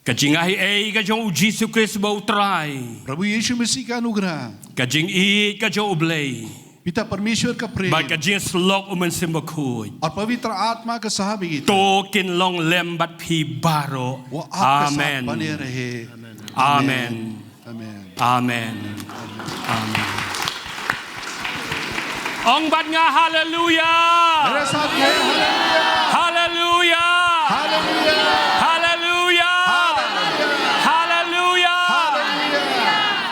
Ka jingaiei ka jong U Jisu Khrist ba U Trai, प्रभु यीशु मसीह का अनुग्रह, ka jingïeit ka jong U Blei, पिता परमेश्वर का प्रेम, bad ka jingïasyllok U Mynsiem Bakhuid, और पवित्र आत्मा का सहभागिता, to kin long lem bad phi baroh. वो आपके साथ बने रहे। Amen. Amen. Amen. Amen. Amen. Ong bad nga haleluya. मेरे साथ कहें, hallelujah. Haleluya. Hallelujah. Haleluya. Haleluya. Haleluya.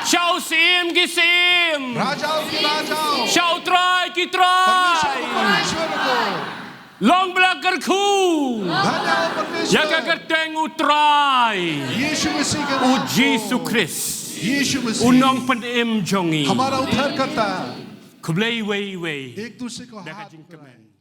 Sha u Syiem ki syiem, राजाओं के राजाओं, sha U Trai ki trai, परमेश्वर के परमेश्वर को, long ba la kyrkhu, धन्य हो परमेश्वर, ïa ka kyrteng U Trai, यीशु मसीह के नाम को, U Jisu Khrist, यीशु मसीह, u Nongpynim jong ngi, हमारा उद्धारकर्ता। Khublei iwei iwei. एक दूसरे को हाथ मिलाएं।